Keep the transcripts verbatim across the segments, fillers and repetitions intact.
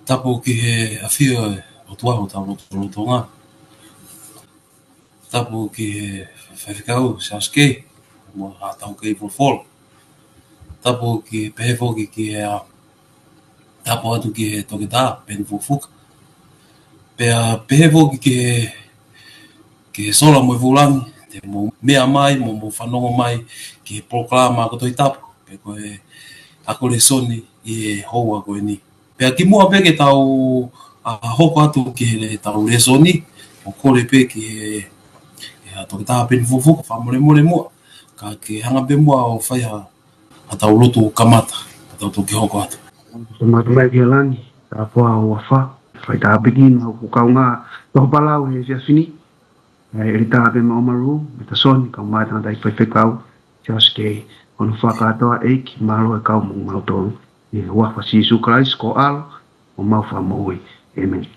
Tapu ki he ʻafio ʻo e ʻOtua ʻi hotau lotolotonga. Tapu ki he faifekau Siaosi Kei mo Haʻatau Kei Folofola. Tapu ki he pehē foki ki he, ʻa, tapu atu ki he Toketā Peni Fukofuka. Pea pehē foki ki he, ki he sola mo e vūlangi, te mou meʻa mai, mo mou fanongo mai ki he polokalama ako Tohi Tapu, pe ko e ako lēsoni ʻi he houa ko eni. Pea kimuʻa pē ke tau, ʻa, hoko atu ki heʻetau lēsoni, ʻoku ou kole pē ki he, ʻa, Toketā Peni Fukofuka, fakamolemole muʻa, ka ke hanga pē muʻa ʻo fai ha, haʻatau lotu kamata, ka tau toki hoko atu. Tamai ʻoku ʻi he langi, tapuhā ho huafa, fai tāpuekina hoku kaungā tohi palau he efiafi ni, ʻa e ʻEletā Pema ʻOmalu Metasoni, kae ʻumaʻā e tangataʻeiki faifekau Siaosi Kei, ʻoku ou fakakātoa ʻEiki, mālō e kau mo kimautolu. ʻI he huafa ʻo Sīsū Kalaisi ko ho ʻAlo, ko homau Fakamoʻui. ʻĒmeni.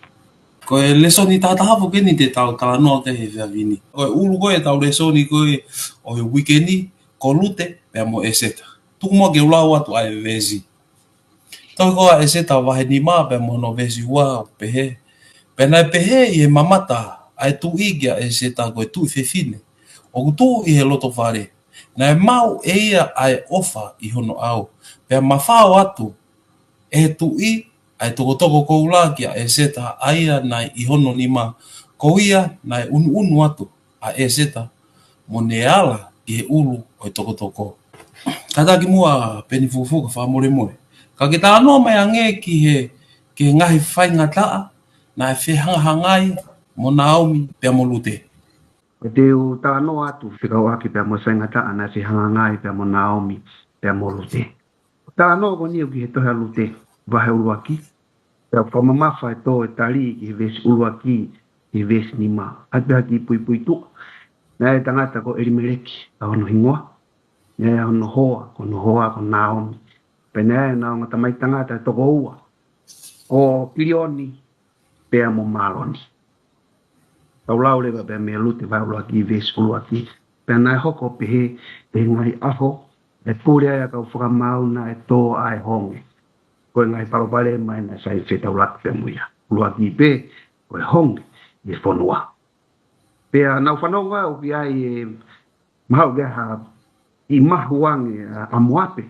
Ko e lēsoni tahataha foki eni te tau talanoa ki ai he efiafi ni. Ko e ʻulu ko ē ʻetau lēsoni ko ē ʻo e uike ni, ko Lute pea mo ʻEseta. Tuku muʻa ke u lau atu ʻa e veesi. Tohi ko ē ʻa ʻEseta vahe nima pea mo hono veesi ua ʻoku pehē. Pea naʻe pehē ʻi he mamata ʻa e tuʻi kia ʻEseta ko e tuʻi fefine ʻoku tuʻu ʻi he loto fale. Naʻe maʻu ʻe ia ʻa e ʻofa ʻi hono ʻao. Pea mafao atu ʻe he tuʻi ʻa e tokotoko koula kia ʻEseta ʻa ia naʻe ʻi hono nima. Ko ia naʻe ʻunuʻunu atu ʻa ʻEseta mo ne ala ʻi he ʻulu ʻo e tokotoko. Kātaki muʻa Peni Fukofuka fakamolemole. Ka ke talanoa mai ange ki he, ki he ngaahi faingataʻa naʻe fehangahangai mo Naomi pea mo Lute. Ko e te u talanoa atu fekauʻaki pea mo e faingataʻa naʻe fehangahangai pea mo Naomi pea mo Lute. Talanoa ko eni ʻoku ʻi he tohi ʻa Lute, vahe ʻuluaki. Pea fakamamafa e tō e tali ki he veesi ʻuluaki, ki he veesi nima. ʻAtu pē ha kiʻi puipuituʻa. Naʻe ʻi ai e tangata ko ʻElimeleki, ʻa hono hingoa. Naʻe ʻi ai hono hoa, ko hono hoa ko Naomi. Pea naʻe ʻi ai ʻena ongo tamaiki tangata ʻe toko ua. Ko Kilioni, pea mo Māloni. Tau lau leva pea mei Lute vahe ʻuluaki veesi ʻuluaki. Pea naʻe hoko ʻo pehē ʻi he ngaahi ʻaho, ʻe pule ai ʻa e kau fakamaau naʻe tō ʻa e honge. Ko e ngaahi palopalema ʻeni naʻe sai fetaulaki pea mo ia. ʻUluaki pē, ko e honge ʻi he fonua. Pea naʻa nau fanongo ʻoku ʻi ai e mahalo ke ʻi ai ha kiʻi mahu ange ʻa, ʻa Moape.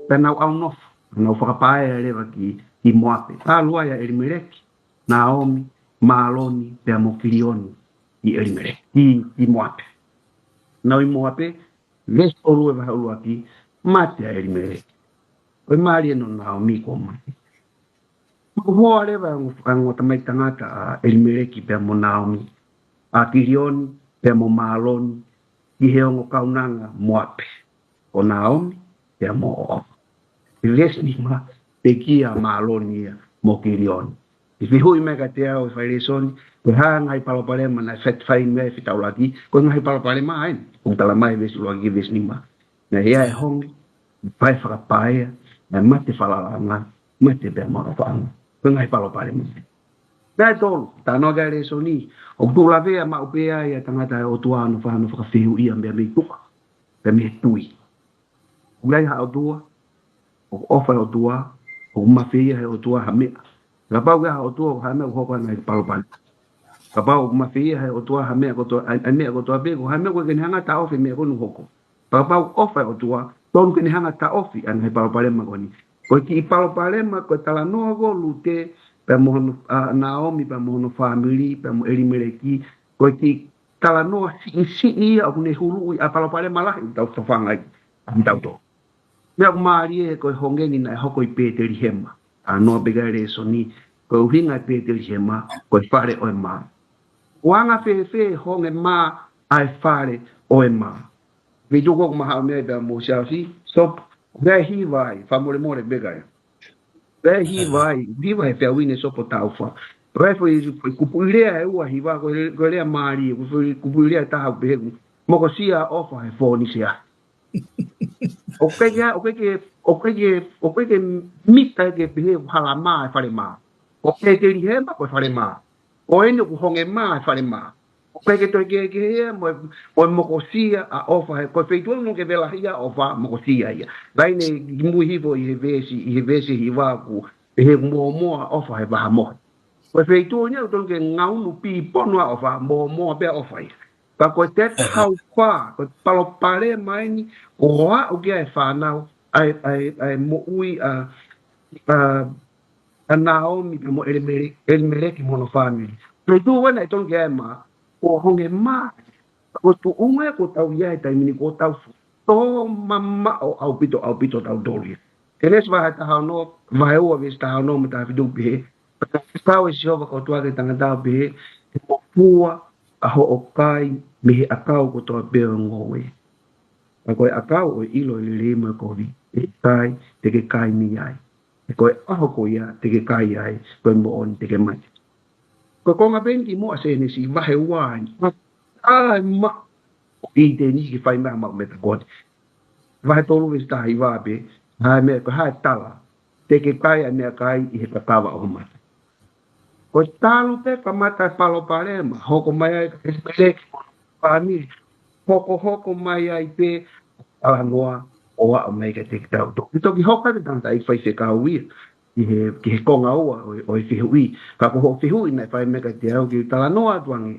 Pea nau ʻalu nofo, nau fakapaea leva ki, ki Moape. ʻAlu ai ʻa ʻElimeleki, Naomi, Māloni, pea mo Kilioni ʻi ʻElimeleki, ki, ki Moape. Nau ʻi Moape, veesi ʻuluaki vahe ʻuluaki, mate ʻa ʻElimeleki. Ko e mālie ʻo Naomi kuo mate. Maʻu hoa leva ʻa e ongo, ʻa e ongo tamaiki tangata ʻa ʻElimeleki pea mo Naomi, ʻa Kilioni pea mo Māloni, ʻi he ongo kaunanga Moape. Ko Naomi pea mo ʻOpa. ʻI he veesi nima, pekia ʻa Māloni ia mo Kilioni. ʻI he fehuʻi mai kiate au ʻe he failēsoni, ko e hā e ngaahi palopalema naʻe fai, fai mai e fetaulaki, ko e ngaahi palopalema ʻeni. ʻOku tala mai veesi ʻuluaki ki he veesi nima. Naʻe ʻi ai e honge, fai fakapaea, naʻe mate falalaʻanga, mate pea mo ʻofaʻanga. Ko e ngaahi palopalema. Naʻe tolu, talanoa ki ai e lēsoni, ʻoku tuʻu lavea maʻu pē ai ʻa e tangata ʻa e ʻOtua ʻi hono fai hono fakafehuʻia mei, mei tuʻa, pea mei he tui. ʻOku ʻi ai ha ʻOtua, ʻoku ʻofa e ʻOtua, ʻoku mafeia he ʻOtua ha meʻa. Kapau ʻoku ʻi ai ha ʻOtua, ʻoku ʻi ai ha meʻa ʻoku hoko ai e ngaahi palopalema. Kapau ʻoku mafeia he ʻOtua ha meʻa kotoa, ʻa e, ʻa e meʻa kotoa pē, ʻoku ʻi ai ha meʻa ʻoku ʻikai ke ne hanga ʻo taʻofi e meʻa ko eni ʻoku hoko. Kapau ʻoku ʻofa e ʻOtua, tonu ke ne hanga ʻo taʻofi ʻa e ngaahi palopalema ko eni. Ko e kiʻi palopalema, ko e talanoa ko ē ʻo Lute, pea mo hono, ʻa, Naomi, pea mo hono fāmili, pea mo ʻElimeleki, ko e kiʻi talanoa siʻisiʻi ia ʻoku ne huluʻi ʻa e palopalema lahi ʻoku tau tofanga ai, ʻa kitautolu. Meʻa ʻoku mālie he ko e honge ni naʻe hoko ʻi Pētelihema. Talanoa pē ki ai e lēsoni, ko e ʻuhinga ʻo Pētelihema, ko e fale ʻo e mā. ʻOku anga fēfē e honge mā ʻa e fale ʻo e mā? Vei tuku ʻoku mahaʻu mei ai pea mo Siaosi, Sopo, ʻoku ʻi ai e hiva ai, fakamolemole pē ki ai. ʻOku ʻi ai e hiva ai, hiva he feʻauhi ni Sopo Taufa. ʻOku ʻi ai e foʻi, foʻi kupuʻi lea ʻe ua hiva, ko e, ko e lea mālie, ko e foʻi kupuʻi lea ʻe taha ʻoku pehē, mokosia ʻofa he fōnisea. ʻOku ʻikai ke, ʻoku ʻikai ke, ʻoku ʻikai ke, ʻoku ʻikai ke mita ke pehē ʻoku hala mā e fale mā. Ko Pētelihema ko e fale mā. Ko eni ʻoku honge mā e fale mā. ʻOku ʻikai ke toe kehekehe ia mo e, mo e mokosia ʻa ʻofa he, ko e feituʻu ʻoku nau kei velahia ʻofa mokosia ia. Laine kimui hifo ʻi he veesi, ʻi he veesi hiva ʻoku ʻE he mōmoa ʻofa he vaha mohe. Ko e feituʻu ʻeni ʻoku tonu ke ngaunu pīponu ʻa ʻofa, mōmoa pē ʻofa ia. Ka ko e te hau pā, ko e palopalema ʻeni, ko e aʻu ki ai e fānau, ʻa e, ʻa e, ʻa e moʻui ʻa, ʻa, ʻa Naomi pea mo ʻElimele-, ʻElimeleki mo hono fāmili. Feituʻu ʻeni ʻoku tonu ke ʻai mā, ko honge mā, ko e tuʻunga ʻoku tau ʻi ai he taimi ni ʻoku tau fu-, tō mamaʻo ʻaupito, ʻaupito tautolu ia. Kenesi vahe taha ono, vahe ua veesi taha ono mo e taha fitu pehē, Pea naʻe fekau ʻe Sihova ko e ʻOtua ki he tangata ʻo pehē, Te u mofua ʻa hoʻo kai mei he ʻakau kotoa pē ʻo e ngoue. Ka ko e ʻakau ʻo e ʻilo ʻo e lelei mo e kovi, ʻe ʻikai te ke kai mei ai. He ko e ʻaho ko ia te ke kai ai, ko e moʻoni te ke mate. Ko e konga pē ʻeni kimuʻa Sēnesi vahe ua ʻeni. ʻAi mā, ʻo ʻĪteni ke fai mei ai ʻa e maʻu meʻa ko eni. Vahe tolu veesi taha hiva pē, ʻa e meʻa ko e hā e tala. Te ke kai ʻa e meʻakai ʻi he kakava ʻo ho mata. Ko e talu pē kamata e palopalema, hoko mai ai ʻa ʻElimeleki mo hono fāmili. Hokohoko mai ai pē talanoa ʻo aʻu mai kiate kitautolu. Ke toki hoko atu e tangataʻeiki faifekau ia, ki he, ki he konga ua ʻo, ʻo e fehuʻi. Ka ko hoʻo fehuʻi naʻe fai mai kiate au ke u talanoa atu ange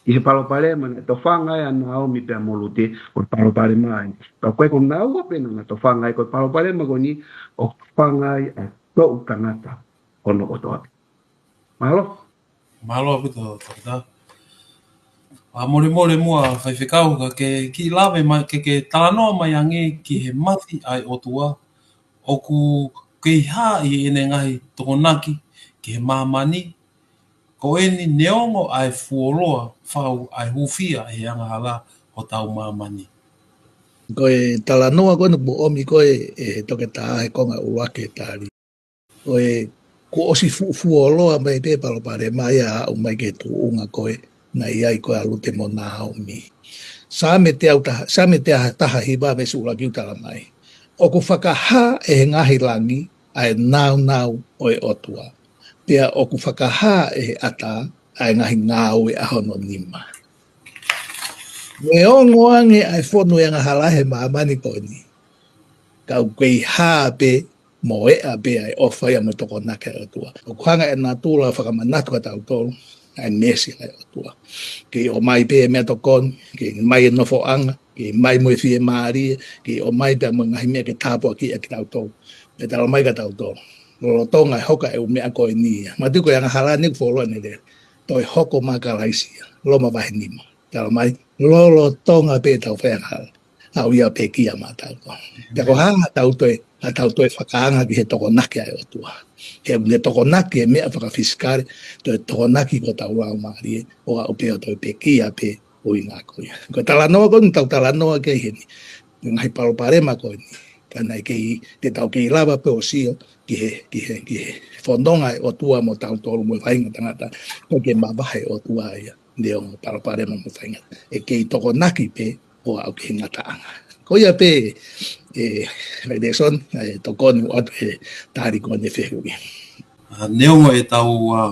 ʻi he palopalema naʻe tofanga ai ʻa Naomi pea mo Lute, ko e palopalema ʻeni. Ka ko e ko naua pē naʻa na tofanga ai, ko e palopalema ko eni ʻoku tofanga ai ʻa e toʻu tangata ʻo hono ʻOtua. Mālō. Mālō ʻaupito, Toketā. Fakamolemole muʻa faifekau, ka ke kiʻi lave mai, ke, ke talanoa mai ange ki he mafi ʻa e ʻOtua, ʻoku kei hā ʻi heʻene ngaahi tokonaki ki he māmani, ko eni neongo ʻa e fuoloa fau ʻa e hūfia ʻe he angahala hotau māmani. Ko e talanoa ko eni kuo ʻomi ko ē ʻe he Toketā he konga ʻuluaki e tali. Ko e kuo ʻosi fu-, fuoloa mai pē palopalema ia ʻo aʻu mai ki he tuʻunga ko ē naʻe ʻi ai ko ē ʻa Lute mo Naomi. Saame teau taha, Saame teau taha hiva veesi ʻuluaki ʻoku tala mai, ʻOku fakahā ʻe he ngaahi langi ʻa e nāunau ʻo e ʻOtua, pea ʻoku fakahā ʻe he ʻatā ʻa e ngaahi ngāue ʻa hono nima. Neongo ange ʻa e fonu e angahala he māmani ko eni, ka ʻoku kei hā pē mo e ʻa pē ʻa e ʻofa ia mo e tokonaki ʻa e ʻOtua. ʻOku hanga ʻe natula ʻo fakamanatu kiate kitautolu ʻa e meesi ʻa e ʻOtua. Kei ʻomai pē e meʻatokoni, kei ʻomai e nofoʻanga, kei ʻomai mo e fiemālie, kei ʻomai pē mo e ngaahi meʻa ke tāpuakiʻi ʻa kitautolu. Pea tala mai kiate kitautolu, lolotonga e hoko ʻa e ʻū meʻa ko eni ia, mātuʻaki ko e angahala ni ʻoku fuoloa ʻene lele, toe hoko mai ʻa Kalaisi ia. Loma vahe nima. Tala mai, lolotonga pē ʻetau faiangahala, ʻoku ʻi ai e pekia maʻatautolu. Pea ko e hā haʻatau toe, haʻatau toe fakaanga ki he tokonaki ʻa e ʻOtua? He ʻoku ne tokonaki e meʻa fakafisikale, toe tokonaki ko hotau laumālie, ʻo aʻu pē ʻo toe pekia pē ʻuhinga ko ia. Ko e talanoa ko eni ʻoku tau talanoa ki ai heni, ngaahi palopalema ko eni, ka naʻe kei, te tau kei lava pē ʻo sio ki he, ki he, ki he fononga ʻa e ʻOtua mo tautolu mo e faʻahinga tangata, ko e kei mavahe ʻa e ʻOtua ia. Neongo palopalema mo e faʻahinga, ʻe kei tokonaki pē ʻo aʻu ki he ngataʻanga. Ko ia pē, ē, ʻa e lēsoni, ʻa e tokoni atu he tali ko eni fehuʻi. ʻA, neongo ʻetau, ʻa,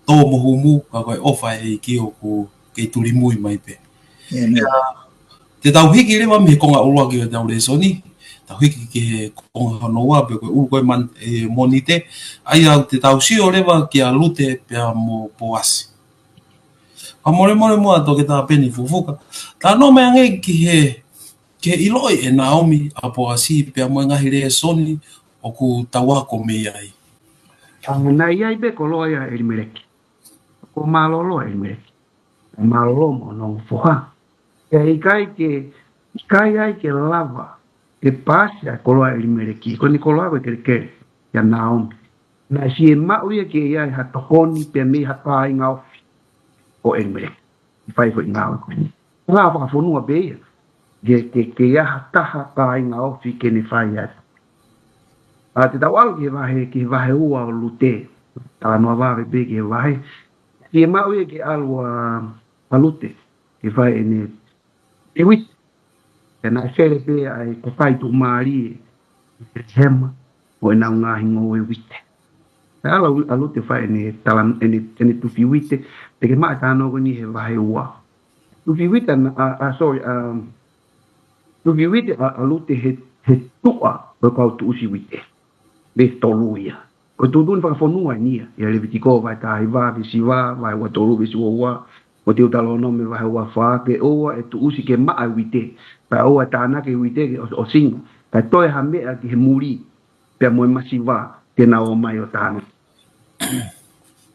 tō mo humu, ka ko e ʻofa ʻa e ʻEiki ʻoku kei tulimui mai pē. ʻĒmeni. ʻA, te tau hiki leva mei he konga ʻuluaki ʻo ʻetau lēsoni, tau hiki ki he konga hono ua pe ko e ʻulu ko ē Man-, ē, Mōnite, ʻa ia te tau sio leva kia Lute pea mo Poasi. Fakamolemole muʻa Toketā Peni Fufuka. Talanoa mai ange ki he, ki he ʻiloʻi ʻe Naomi ʻa Poasi pea mo e ngaahi lēsoni ʻoku tau ako mei ai. ʻA, naʻe ʻi ai pē koloa ia ʻa ʻElimeleki. Kuo mālōlō ʻa ʻElimeleki. Mālōlō mo hono ongo foha. Pea ʻikai ke, ʻikai ai ke lava ke paasi ʻa e koloa ʻa ʻElimeleki. Ko ʻene koloa ko e kelekele ia ʻa Naomi. Naʻe fiemaʻu ia ke ʻi ai ha tokoni pea mei ha kāinga ofi ʻo ʻElimeleki. Fai foʻi ngāue ko eni. Ngāue fakafonua pē ia. Ke, ke, ke ʻi ai ha taha kāinga ofi ke ne fai atu. ʻA, te tau ʻalu ki he vahe, ki he vahe ua ʻo Lute. Talanoa vave pē ki he vahe. Fiemaʻu ia ke ʻalu ʻa, ʻa Lute ke fai ʻene uite. Pea naʻe fele pē ʻa e kakai tuʻumālie ʻi Petelihema mo ʻenau ngaahi ngoue uite. Naʻe ʻalu ʻa Lute fai ʻene tala, ʻene, ʻene tufi uite, te ke maʻu e talanoa ko eni he vahe ua. Tufi uite ʻa, ʻa, ʻa, sorry, ʻa, tufi uite ʻa, ʻa Lute he, he tuʻa ʻo e kau tuʻusi uite. Veesi tolu ia. Ko e tuʻutuʻuni fakafonua eni ia, ʻia Levitiko vahe taha hiva veesi hiva, vahe ua tolu veesi ua ua, ʻo Teutalōnome vahe ua fā, ke ʻoua ʻe tuʻusi ke maʻa e uite, pea ʻoua ʻe tānaki e uite ke ʻo, ʻo singa, kae toe ha meʻa ki he muli, pea mo e masiva, te na ō mai ʻo tānaki.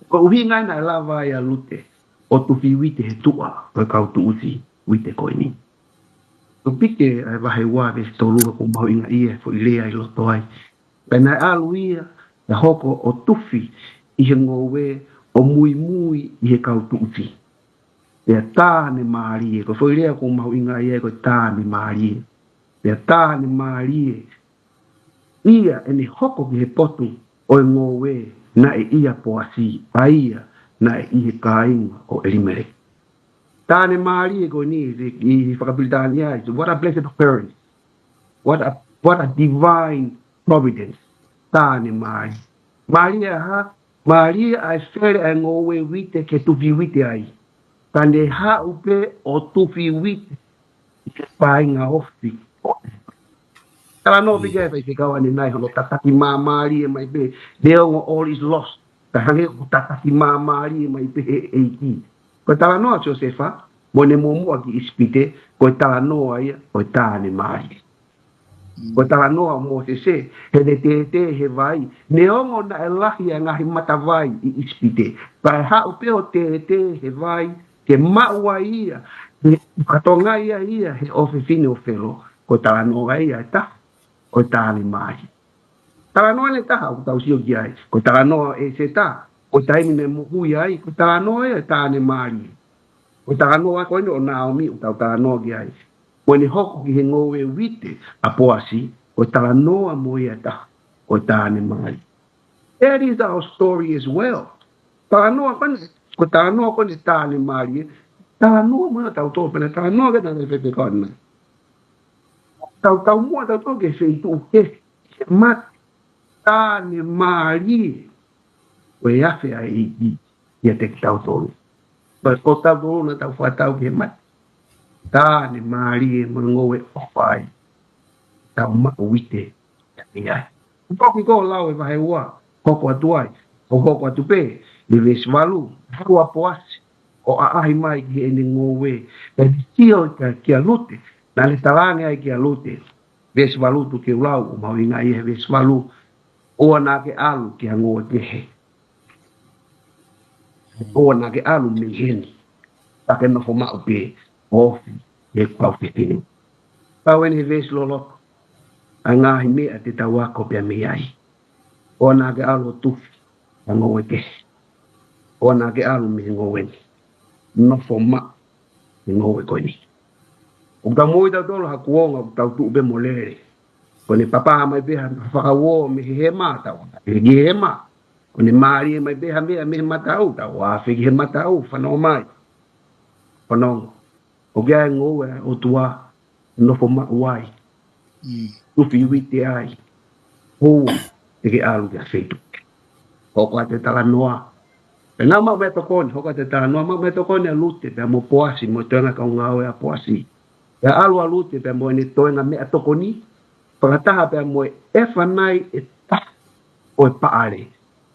Ko e ʻuhinga ia naʻe lava ai ʻa Lute ʻo tufi uite he tuʻa ʻo e kau tuʻusi uite ko eni. Topiki ʻa e vahe ua veesi tolu ʻoku mahuʻinga ia e foʻi lea ʻi loto ai. Pea naʻe ʻalu ia, pea hoko ʻo tufi ʻi he ngoue ʻo muimui ʻi he kau tuʻusi. Pea tā ne mālie, ko e foʻi lea ʻoku mahuʻinga ia ko e tā ne mālie. Pea tā ne mālie, ʻa ia ʻene hoko ki he potu ʻo e ngoue naʻe ʻia Poasi, ʻa ia naʻe ʻi he kāinga ʻo ʻElimeleki. Tā ne mālie ko eni, ʻi he fakapilitānia, what a blessed occurrence. What a, what a divine providence. Tā ne mālie. Mālie ʻa ha, mālie ʻa e fele ʻa e ngoue uite ke tufi uite ai. Ka ne haʻu pē ʻo tufi uite ʻi he kāinga ofi. Talanoa pē ki ai e faifekau ʻanenai, hono tataki māmālie mai pē, neongo all is lost. Ka hangē ʻoku tataki māmālie mai pē he ʻEiki. Ko e talanoa ʻa Siosefa, mo ʻene muʻomuʻa ki ʻIsipite, ko e talanoa ia ʻo e tā ne mālie. Ko e talanoa ʻo Mōsese, heʻene tētē he vai, neongo naʻe lahi ʻa e ngaahi matavai ʻi ʻIsipite. Ka ʻe haʻu pē ʻo tētē he vai, ke maʻu ai ia, ke fakatokangaʻi ai ia he ʻofefine ʻo Felo, ko e talanoa ia ʻe taha ʻo e tā ne mālie. Talanoa ʻe taha ʻoku tau sio ki ai, ko e talanoa ʻo ʻEseta, ko e taimi naʻe moʻui ai, ko e talanoa ia ʻo e tā ne mālie. Ko e talanoa ko eni ʻo Naomi ʻoku tau talanoa ki ai. Ko ʻene hoko ki he ngoue uite ʻa Poasi, ko e talanoa mo ia ʻe taha ʻo e tā ne mālie. That is our story as well. Talanoa ko eni, ko e talanoa ko eni tā ne mālie, talanoa mo ia ʻa tautolu pē ena, talanoa ke na le pepe ko ena. Tau, tau muʻa tautolu ki he feituʻu kehe, he mate, tā ne mālie, ko e afe ʻa e ʻEiki ʻiate kitautolu. Pea ko tautolu naʻa tau fakatau ki he mate. Tā ne mālie mo e ngoue ʻofa ai. Tau maʻu uite ʻiate ia. Ko e toki ko lau e vahe ua, hoko atu ai, ʻo hoko atu pē, ʻi he veesi valu, haʻu ʻa Poasi, ʻo ʻaʻahi mai ki heʻene ngoue, pea ne sio kia, kia Lute, naʻa ne talaange ai kia Lute, veesi valu tuku ke u lau, ʻoku mahuʻinga ia he veesi valu, ʻoua naʻa ke ʻalu ki ha ngoue kehe. ʻOua naʻa ke ʻalu mei heni. Ka ke nofo maʻu pē ʻo ofi he kau fefine. Pau eni he veesi loloto. ʻA e ngaahi meʻa te tau ako pea mei ai. ʻOua naʻa ke ʻalu ʻo tufi ha ngoue kehe. ʻOua naʻa ke ʻalu mei he ngoue ni. Nofo maʻu he ngoue ko eni. ʻOku tau moʻui tautolu ha kuonga ʻoku tau tuʻu pē mo lele. Ko ʻene papa mai pē ha fakauō mei he hema, tau afe ki he hema. Ko ʻene mālie mai pē ha meʻa mei he mataʻu, tau afe ki he mataʻu, fanongo mai. Fanongo. ʻOku ʻi ai e ngoue ʻa e ʻOtua, nofo maʻu ai. Tufi uite ai. ʻOua te ke ʻalu ki ha feituʻu kehe. Hoko atu e talanoa. Pea nau maʻu meʻatokoni, hoko atu e talanoa, maʻu meʻatokoni ʻa Lute, pea mo Poasi, mo e toenga kau ngāue ʻa Poasi. Pea ʻalu ʻa Lute, pea mo ʻene toenga meʻatokoni, fakataha pea mo e ʻefa nai ʻe taha ʻo e paʻale.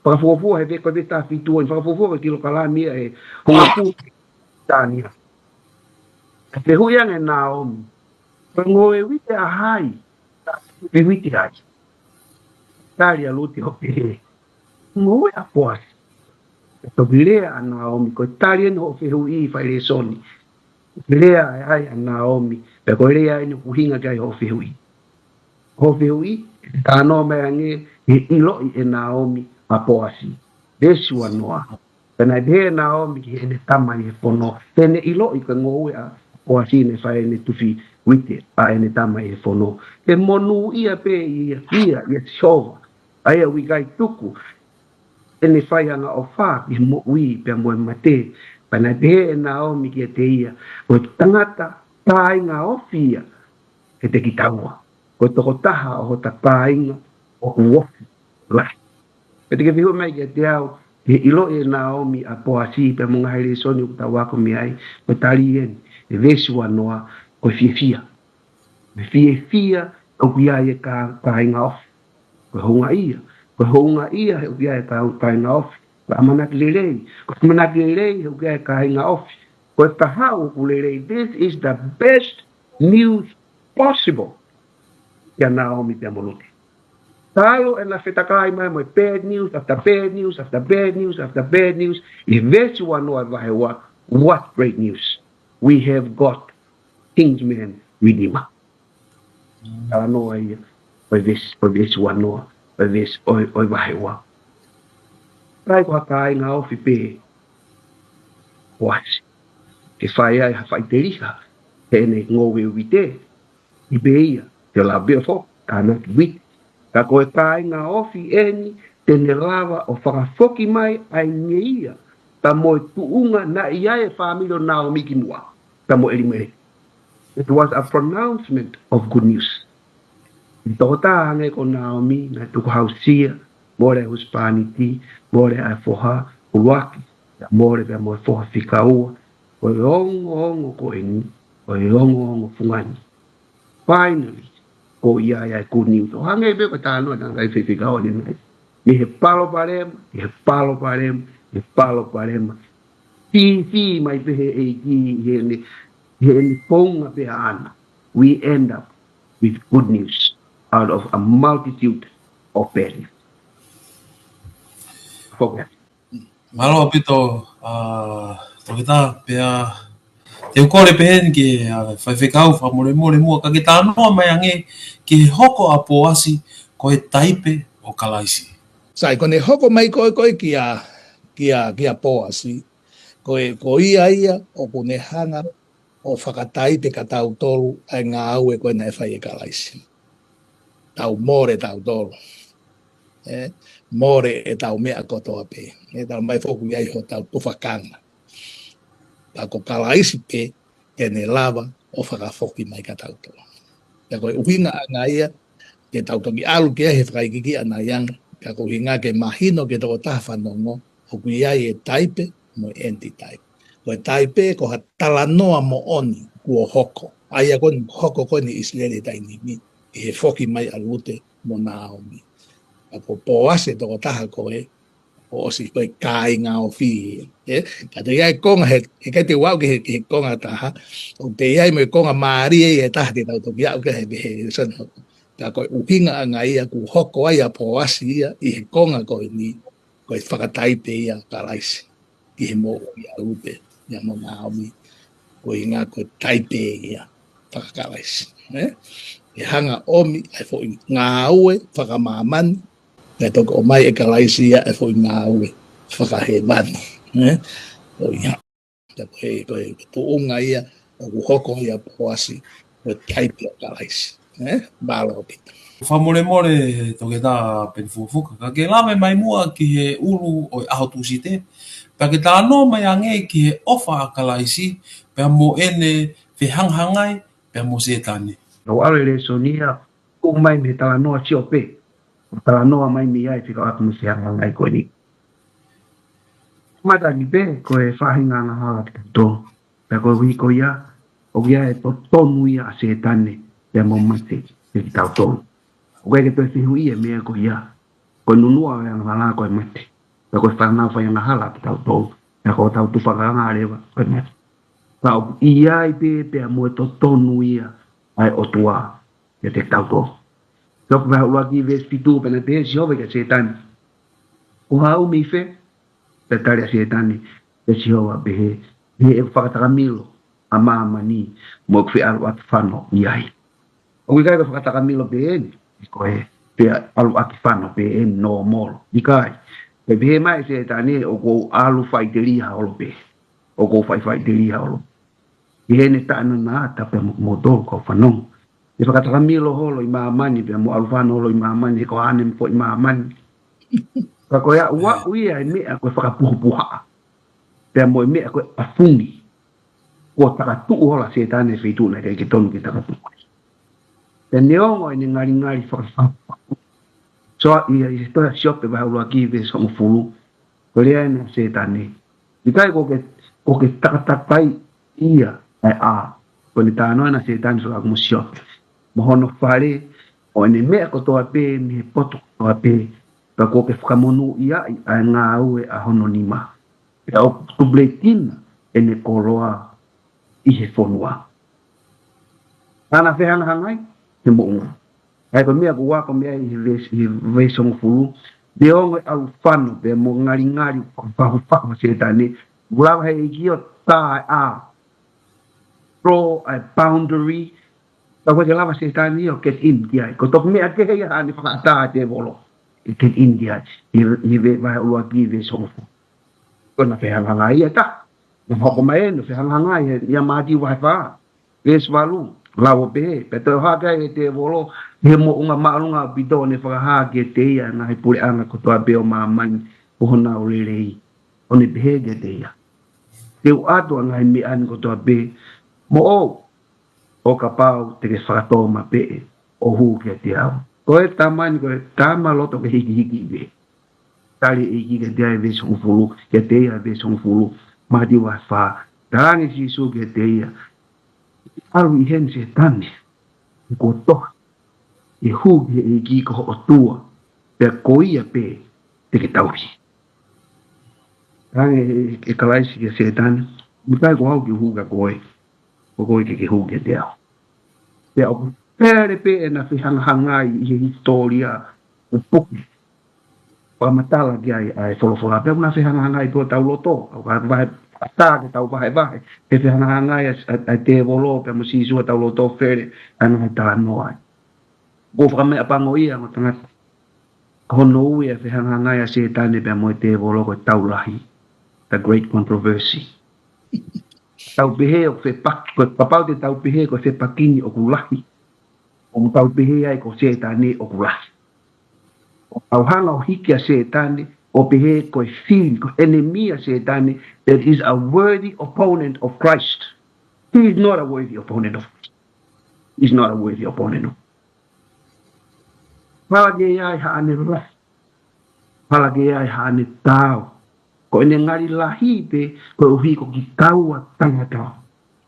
Fakafuofua he veesi ko e veesi taha fitu eni, fakafuofua ko e kilokalami ʻe hongofulu tania. Pea fehuʻi ange ʻe Naomi, ko e ngoue uite ʻa hai, naʻa ke tufi uite ai? Tali ʻa Lute ʻo pehē, ngoue ʻa Poasi. Pea toki lea ʻa Naomi, ko e tali eni hoʻo fehuʻi fai lēsoni. Lea ʻa e ʻai ʻa Naomi, pea ko e lea eni ʻoku ʻuhinga ki ai hoʻo fehuʻi. Hoʻo fehuʻi, talanoa mai ange, he ʻiloʻi ʻe Naomi ʻa Poasi. Veesi uanoa. Pea naʻe pehē ʻe Naomi ki heʻene tama ʻi he fono. Te ne ʻiloʻi ko e ngoue ʻa Poasi naʻe fai ʻene tufi uite ʻa ʻene tama ʻi he fono. Ke monūʻia pē ia, ia, ia Sihova. ʻA ia ʻoku ʻikai tuku ʻene fai angaʻofa ki he moʻui pea mo e mate. Pea naʻe pehē ʻe Naomi kiate ia, ko e tangata kāinga ofi ia kiate kitaua. Ko e tokotaha ʻo hota kāinga ʻoku ofi lahi. Pea te ke fehuʻi mai kiate au, he ʻiloʻi ʻe Naomi ʻa Poasi pea mo e ngaahi lēsoni ʻoku tau ako mei ai, ko e tali eni, he veesi uanoa, ko e fiefia. Mo e fiefia ʻoku ʻi ai e kā-, kāinga ofi. Ko e houngaʻia, Ko e houngaʻia he ʻoku ʻi ai e kāinga ofi. Ko e ʻamanaki lelei. Ko e ʻamanaki lelei he ʻoku ʻi ai e kāinga ofi. Ko e kahaʻu ʻoku lelei. This is the best news possible kia Naomi pea mo Lute. Talu ʻena fetakai mai mo e bad news after bad news after bad news after bad news, ʻi he veesi ua noa e vahe ua, what great news? We have got kinsman redeemer. Talanoa ia ʻo e veesi, ʻo e veesi ua noa, ʻo e veesi, ʻo e, ʻo e vahe ua. Kai ko ha kāinga ofi pē ʻo ʻasi. Ke fai ai ha faʻiteliha heʻene ngoue uite, ʻi pē ia, te lave foki, kāinga ofi. Ka ko e kāinga ofi eni te ne lava ʻo fakafoki mai ʻa e ngeia, pea mo e tuʻunga naʻe ʻi ai e fāmili ʻo Naomi kimuʻa, pea mo ʻElimele. It was a pronouncement of good news. Ko e tokotaha hangē ko Naomi, naʻe tukuhausia, mole e husepāniti, mole ʻa e foha ʻuluaki, mole pea mo e foha fika ua, ko e ongoongo ko eni, ko e ongoongo fungani. Finally, ko ia ia e good news. ʻO hangē pē ko e talanoa ʻa e ngaahi faifekau ʻanenai. Mei he palopalema, mei he palopalema, mei he palopalema. Fīfī mai pē he ʻEiki ʻi heʻene, ʻi heʻene founga pē ʻaʻana. We end up with good news out of a multitude of bad news. Focus. Mālō ʻaupito, ʻa, Toketā, pea te u kole pē heni ki he, ʻa, faifekau fakamolemole muʻa ka ke talanoa mai ange ki he hoko ʻa Pōasi ko e taipe ʻo Kalaisi. Sai, ko ʻene hoko mai ko ē ko ē kia, kia, kia Pōasi, ko e, ko ia ia ʻoku ne hanga ʻo fakataipe kia tautolu ʻa e ngāue ko ē naʻe fai ʻe Kalaisi. Tau mole tautolu. ʻE, mole ʻetau meʻa kotoa pē. ʻE, tau mai foki ai hotau tufakanga. Pea ko Kalaisi pē te ne lava ʻo fakafoki mai kia tautolu. Pea ko e ʻuhinga ʻanga ia ke tau toki ʻalu ki ai he fakaikiiki ʻanai ange, ka ko e ʻuhinga ke mahino ki he tokotaha fanongo, ʻoku ʻi ai e taipe mo e anti-taipe. Ko e taipe ko ha talanoa moʻoni kuo hoko. ʻA ia ko eni hoko ko eni ʻi ʻIsileli he taimi ni, ʻi he foki mai ʻa Lute mo Naomi. Ka ko Pōasi e tokotaha ko ē, ʻosi ko e kāinga ofi. ʻE, ka te ʻi ai e konga he, he ʻikai te u aʻu ki he, ki he konga ʻe taha, ʻoku te ʻi ai mo e konga mālie ia ʻe taha te tau toki aʻu ki he, he, he sona. Ka ko e ʻuhinga ʻanga ia kuo hoko ai ʻa Pōasi ia ʻi he konga ko eni, ko e fakataipe ia ʻo Kalaisi ki he moʻui ʻa Lute ia mo Naomi, ko e ʻuhinga ko e taipe ia faka-Kalaisi. ʻE? ʻE hanga ʻo ʻomi ʻa e foʻi ngāue fakamāmani, pea toki ʻomai ʻe Kalaisi ia ʻa e foʻi ngāue fakahēvani. ʻE? Ko ia. Pea ko e, ko e tuʻunga ia ʻoku hoko ai ʻa Pōasi ko e taipe ʻo Kalaisi. ʻE? Mālō ʻaupito. Fakamolemole Toketā Peni Fukofuka, ka ke lave mai muʻa ki he ʻulu ʻo e ʻaho Tūsite, pea ke talanoa mai ange ki he ʻofa ʻa Kalaisi, pea mo ʻene fehangahangai pea mo Sētane. ʻOku ʻalu e lēsoni ia, ʻoku mai mei he talanoa Siope. Talanoa mai mei ai fekauʻaki mo e fehangahangai ko eni. Kamata ange pē, ko e faʻahinga angahala kitautolu. Pea ko e ʻuhi ko ia, ʻoku ʻi ai e totonu ia ʻa Sētane, pea mo mate, kiate kitautolu. ʻOku ʻikai ke toe fehuʻia e meʻa ko ia. Ko e nunuʻa ʻo e angahala ko e mate. Pea ko e fānau fai angahala kitautolu. Pea ko hotau tufakanga leva ko e mate. Ka ʻoku ʻi ai pē, pea mo e totonu ia ʻa e ʻOtua kiate kitautolu. Siope vahe ʻuluaki veesi fitu, pea naʻe pehē ʻe Sihova kia Sētane, ko haʻu mei fē? Pea tali ʻa Sētane kia Sihova ʻo pehē, he ʻoku fakatakamilo ʻa māmani mo ʻeku feʻaluʻaki fano ʻi ai. ʻOku ʻikai ko e fakatakamilo pē eni, ko e feʻaluʻaki fano pē eni, normal. ʻIkai. Pea pehē mai ʻe Sētane, ʻoku ou ʻalu faʻiteliha holo pē. ʻOku ou faʻifaʻiteliha holo. ʻI heʻene taʻenana ʻata pea mo, mo tō kau fanongo. ʻE fakatakamilo holo ʻi māmani pea mo ʻalu fano holo ʻi māmani, he ko haʻane foʻi māmani. Ka ko e aʻu, aʻu ia e meʻa ko e fakapuhapuhaʻa. Pea mo e meʻa ko e ʻafungi. Kuo takatuʻu holo ʻa Sētane he feituʻu naʻe ʻikai ke tonu ke takatuʻu. Pea neongo ʻene ngalingali fakafaka. So, ʻi, ʻi he tohi Siope vahe ʻuluaki veesi hongofulu, ko e lea ena ʻa Sētane. ʻIkai ko ke, ko ke takatakai ia ʻa e ʻā. Ko ʻene talanoa ena ʻa Sētane fekauʻaki mo Siope. Mo hono fale, ʻo ʻene meʻa kotoa pē, mei he poto kotoa pē, ka kuo ke fakamonūʻiaʻi ʻa e ngāue ʻa hono nima. Pea ʻoku tupulekina ʻene koloa ʻi he fonua. Naʻa na fehangahangai he moʻunga. ʻA ia ko e meʻa ʻoku ou ako mei ai ʻi he veesi, ʻi he veesi hongofulu, neongo e ʻalu fano pea mo e ngalingali ʻoku fahufahu ʻa Sētane, ʻoku lava he ʻEiki ʻo tā ʻa e draw a boundary, ka ʻoku ʻikai ke lava Sētane ʻo get in ki ai. Ko e toki meʻa kehe ia ʻa ʻene fakaʻatā ʻa e tēvolo ke get in ki ai. ʻI he, ʻi he ve-, vahe ʻuluaki veesi hongofulu. Ko ʻena fehangahangai ia ta. Na hoko mai ʻena fehangahangai ia Mātiu vahe fā, veesi valu, lau ʻo pehē: Pea toe ʻohake ai ʻe he tēvolo ki he moʻunga māʻolunga ʻaupito, ʻo ne fakahā kiate ia ʻa e ngaahi puleʻanga kotoa pē ʻo māmani ko honau lelei, ʻo ne pehē kiate ia: Te u ʻoatu ʻa e ngaahi meʻa ni kotoa pē moʻou, ʻo kapau te ke fakatōmapeʻe ʻo hū kiate au. Ko e tama ni, ko e tama loto ke hikihiki pē. Tali ʻe he ʻEiki kiate ia ʻi he veesi hongofulu, kiate ia ʻi he veesi hongofulu, Mātiu vahe fā. Talaange ʻe Sīsū kiate ia: ʻAlu ʻi heni Sētane, he kuo tohi, ʻE hū ki he ʻEiki ko ho ʻOtua, pea ko ia pē te ke tauhi. Talaange ʻe, ʻe Kalaisi kia Sētane: ʻOku ʻikai ko au ke u hū kia koe, ko koe ke ke hū kiate au. Pea ʻoku pehē pē ʻena fehangahangai ʻi he hisitōlia ʻoku puke fakamatala ki ai ʻa e folofola. Pea ʻoku na fehangahangai pē ʻo tau loto, ʻa e vahe, ʻatā ke tau vahevahe, he fehangahangai ʻa, ʻa, ʻa e tēvolo pea mo Sīsū ʻa tau loto fele ʻa e ngaahi talanoa ai. Ko e fakameʻapango ia, ongo tangata, ko hono ui ʻa e fehangahangai ʻa Sētane pea mo e tēvolo ko e Tau Lahi, the great controversy. Tau pehē ʻoku fepaki, ko e kapau te tau pehē ko e fepaki ni ʻoku lahi, ʻoku tau pehē ai ko Sētane ʻoku lahi. ʻO tau hanga ʻo hiki ʻa Sētane ʻo pehē ko e fili, ko e enemy ʻa Sētane, that is a worthy opponent of Christ. He is not a worthy opponent of Christ. He is not a worthy opponent of Christ. Hala ke ʻi ai haʻane lahi. Hala ke ʻi ai haʻane taau. Ko ʻene ngali lahi pē koeʻuhi ko kitaua tangata.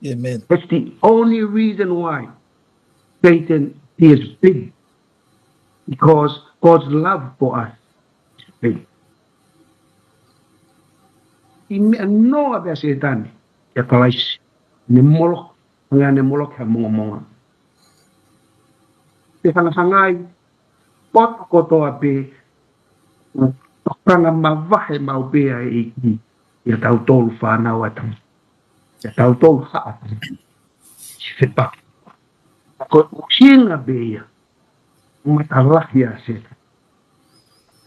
Amen. That's the only reason why Satan is big. Because God's love for us is big. ʻI he meʻa noa pē ʻa Sētane kia Kalaisi, ne moloki, hangē ne moloki ha mongomonga. Fehangahangai poto kotoa pē, ʻoku tokanga mavahe maʻu pē ʻa e ʻEiki kia tautolu fānau ʻa e tangata, kia tautolu haʻa tangata. Siʻi fepaki. Ko e ʻuhinga pē ia ʻoku matalahi ai ʻa Sētane.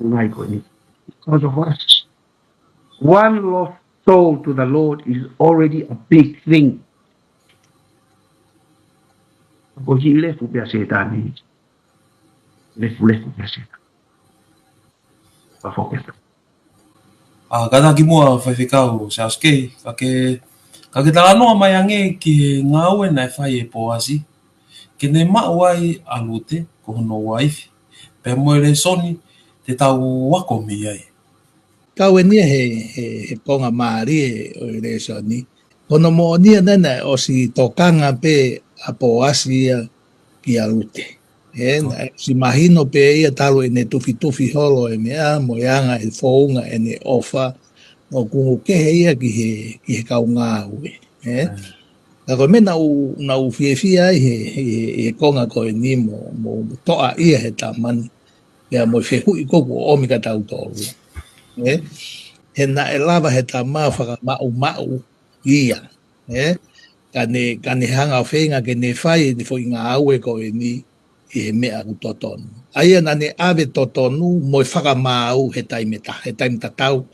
Ngai ko eni. Because of us. One lost soul to the Lord is already a big thing. Ko e hiʻi lefu pē ʻa Sētane. Lefulefu pē ʻa Sētane. Ka foketa. ʻA, kātaki muʻa Faifekau Siaosi Kei, ka ke, ka ke talanoa mai ange ki he ngāue naʻe fai ʻe Poasi ke ne maʻu ai ʻa Lute ko hono uaifi, pea mo e lēsoni te tau ako mei ai. Kau eni he, he, he konga mālie ʻo e lēsoni. Ko hono moʻoni ia naʻe, naʻe ʻosi tokanga pē ʻa Poasi ia kia Lute. ʻE, naʻe ʻosi mahino pē ia talu ʻene tufitufi holo e meʻa, mo e anga e founga ʻene ʻofa, ʻoku kehe ia ki he, ki he kau ngāue. ʻE? Ka ko e meʻa naʻa ku, naʻa ku fiefia ai he, he, he konga ko eni mo, mo toʻa ia he tama ni. Ia mo e fehuʻi ko ē kuo ʻomi kia tautolu. ʻE? He naʻe lava he tama fakamaʻumaʻu ia. ʻE? Ka ne, ka ne hanga ʻo feinga ke ne fai ʻene foʻi ngāue ko eni ʻi he meʻa ʻoku totonu. ʻA ia naʻa ne ʻave totonu mo e fakamaau he taimi ta-, he taimi tatau,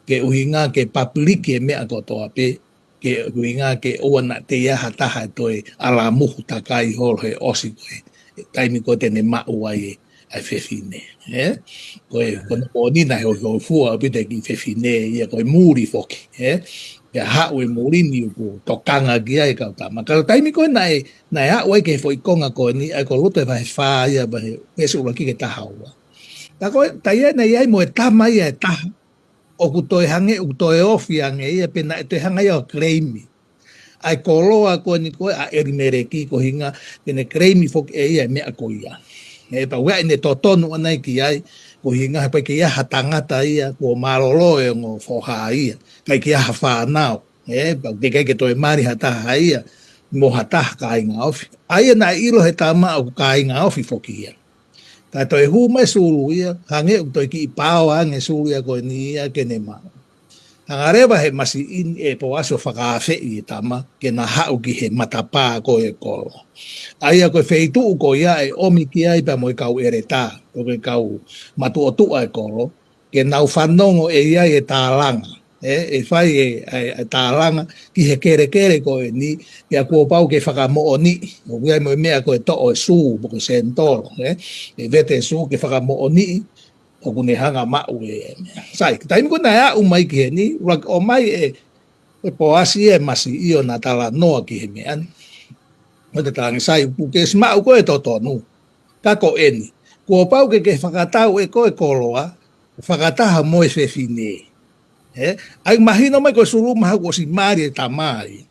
ke ʻuhinga ke papiliki e meʻa kotoa pē, ke ʻuhinga ke ʻoua naʻa toe ʻi ai ha taha ʻe toe ʻalamuhu takai holo he ʻosi ko ē, taimi ko ē te ne maʻu ai ʻa e fefine. ʻE? Ko e, ko hono moʻoni naʻe hōifua ʻaupito e kiʻi fefine ia ko e muli foki. ʻE? Pea haʻu e muli ni ʻoku tokanga ki ai e kau tama. Ka ko e taimi ko ē naʻe, naʻe aʻu ai ki he foʻi konga ko eni, ʻa ia ko Lute vahe fā ia, vahe, veesi ʻuluaki ki he taha ua. Ka ko e, tā ia naʻe ʻi ai mo e tama ia ʻe taha ʻoku toe hangē, ʻoku toe ofi ange ia, pea naʻe toe hanga ia ʻo claim ʻa e koloa ko eni ko ē ʻa ʻElimeleki, ko e ʻuhinga ke ne claim foki ʻe ia e meʻa ko ia. ʻE, pea ʻoku ʻi ai ʻene totonu ʻana ia ki ai, Ko e ʻuhinga he ʻikai ke ʻi ai ha tangata ia kuo mālōlō e ongo foha ia, ʻikai ke ʻi ai ha fānau, ē, pea ʻikai ke toe mali ha taha ia mo ha taha kāingaofi. ʻA ia naʻe ʻilo he tama ʻoku kāingaofi foki ia. Ka toe hū mai e sulu ia, hangē ʻoku toe kiʻi pao ange e sulu ia ko eni ia ke ne maʻu. Hanga leva he masiʻi ni ʻe Poasi ʻo fakaafeʻi e tama ke na haʻu ki he matapā ko ē ʻo e kolo. ʻA ia ko e feituʻu ko ia ʻe ʻomi ki ai pea mo e kau ʻeletā, ko e kau matuʻotuʻa e kolo, ke nau fanongo ʻe ʻi ai e tālanga. Ē, ʻe fai e, e, e tālanga ki he kelekele ko eni, pea kuo pau ke fakamoʻoniʻi, ʻoku ʻi ai mo e meʻa ko e toʻo e sū, mo e ko e senitolo, ē, ʻe vete e sū ke fakamoʻoniʻi ʻoku ne hanga ʻo maʻu e meʻa. Sai, taimi ko ē naʻe aʻu mai ki heni, ʻuluaki ʻomai ʻe, ʻe Poasi e masiʻi ʻo na talanoa ki he meʻa ni. Mo te tangi sai, ʻoku ke ʻosi maʻu koe e totonu. Ka ko eni, kuo pau ke ke fakatau ʻe koe e koloa, fakataha mo e fefine. Ē? ʻA ia mahino mai ko e sulu mahalo kuo ʻosi mali e tama ia.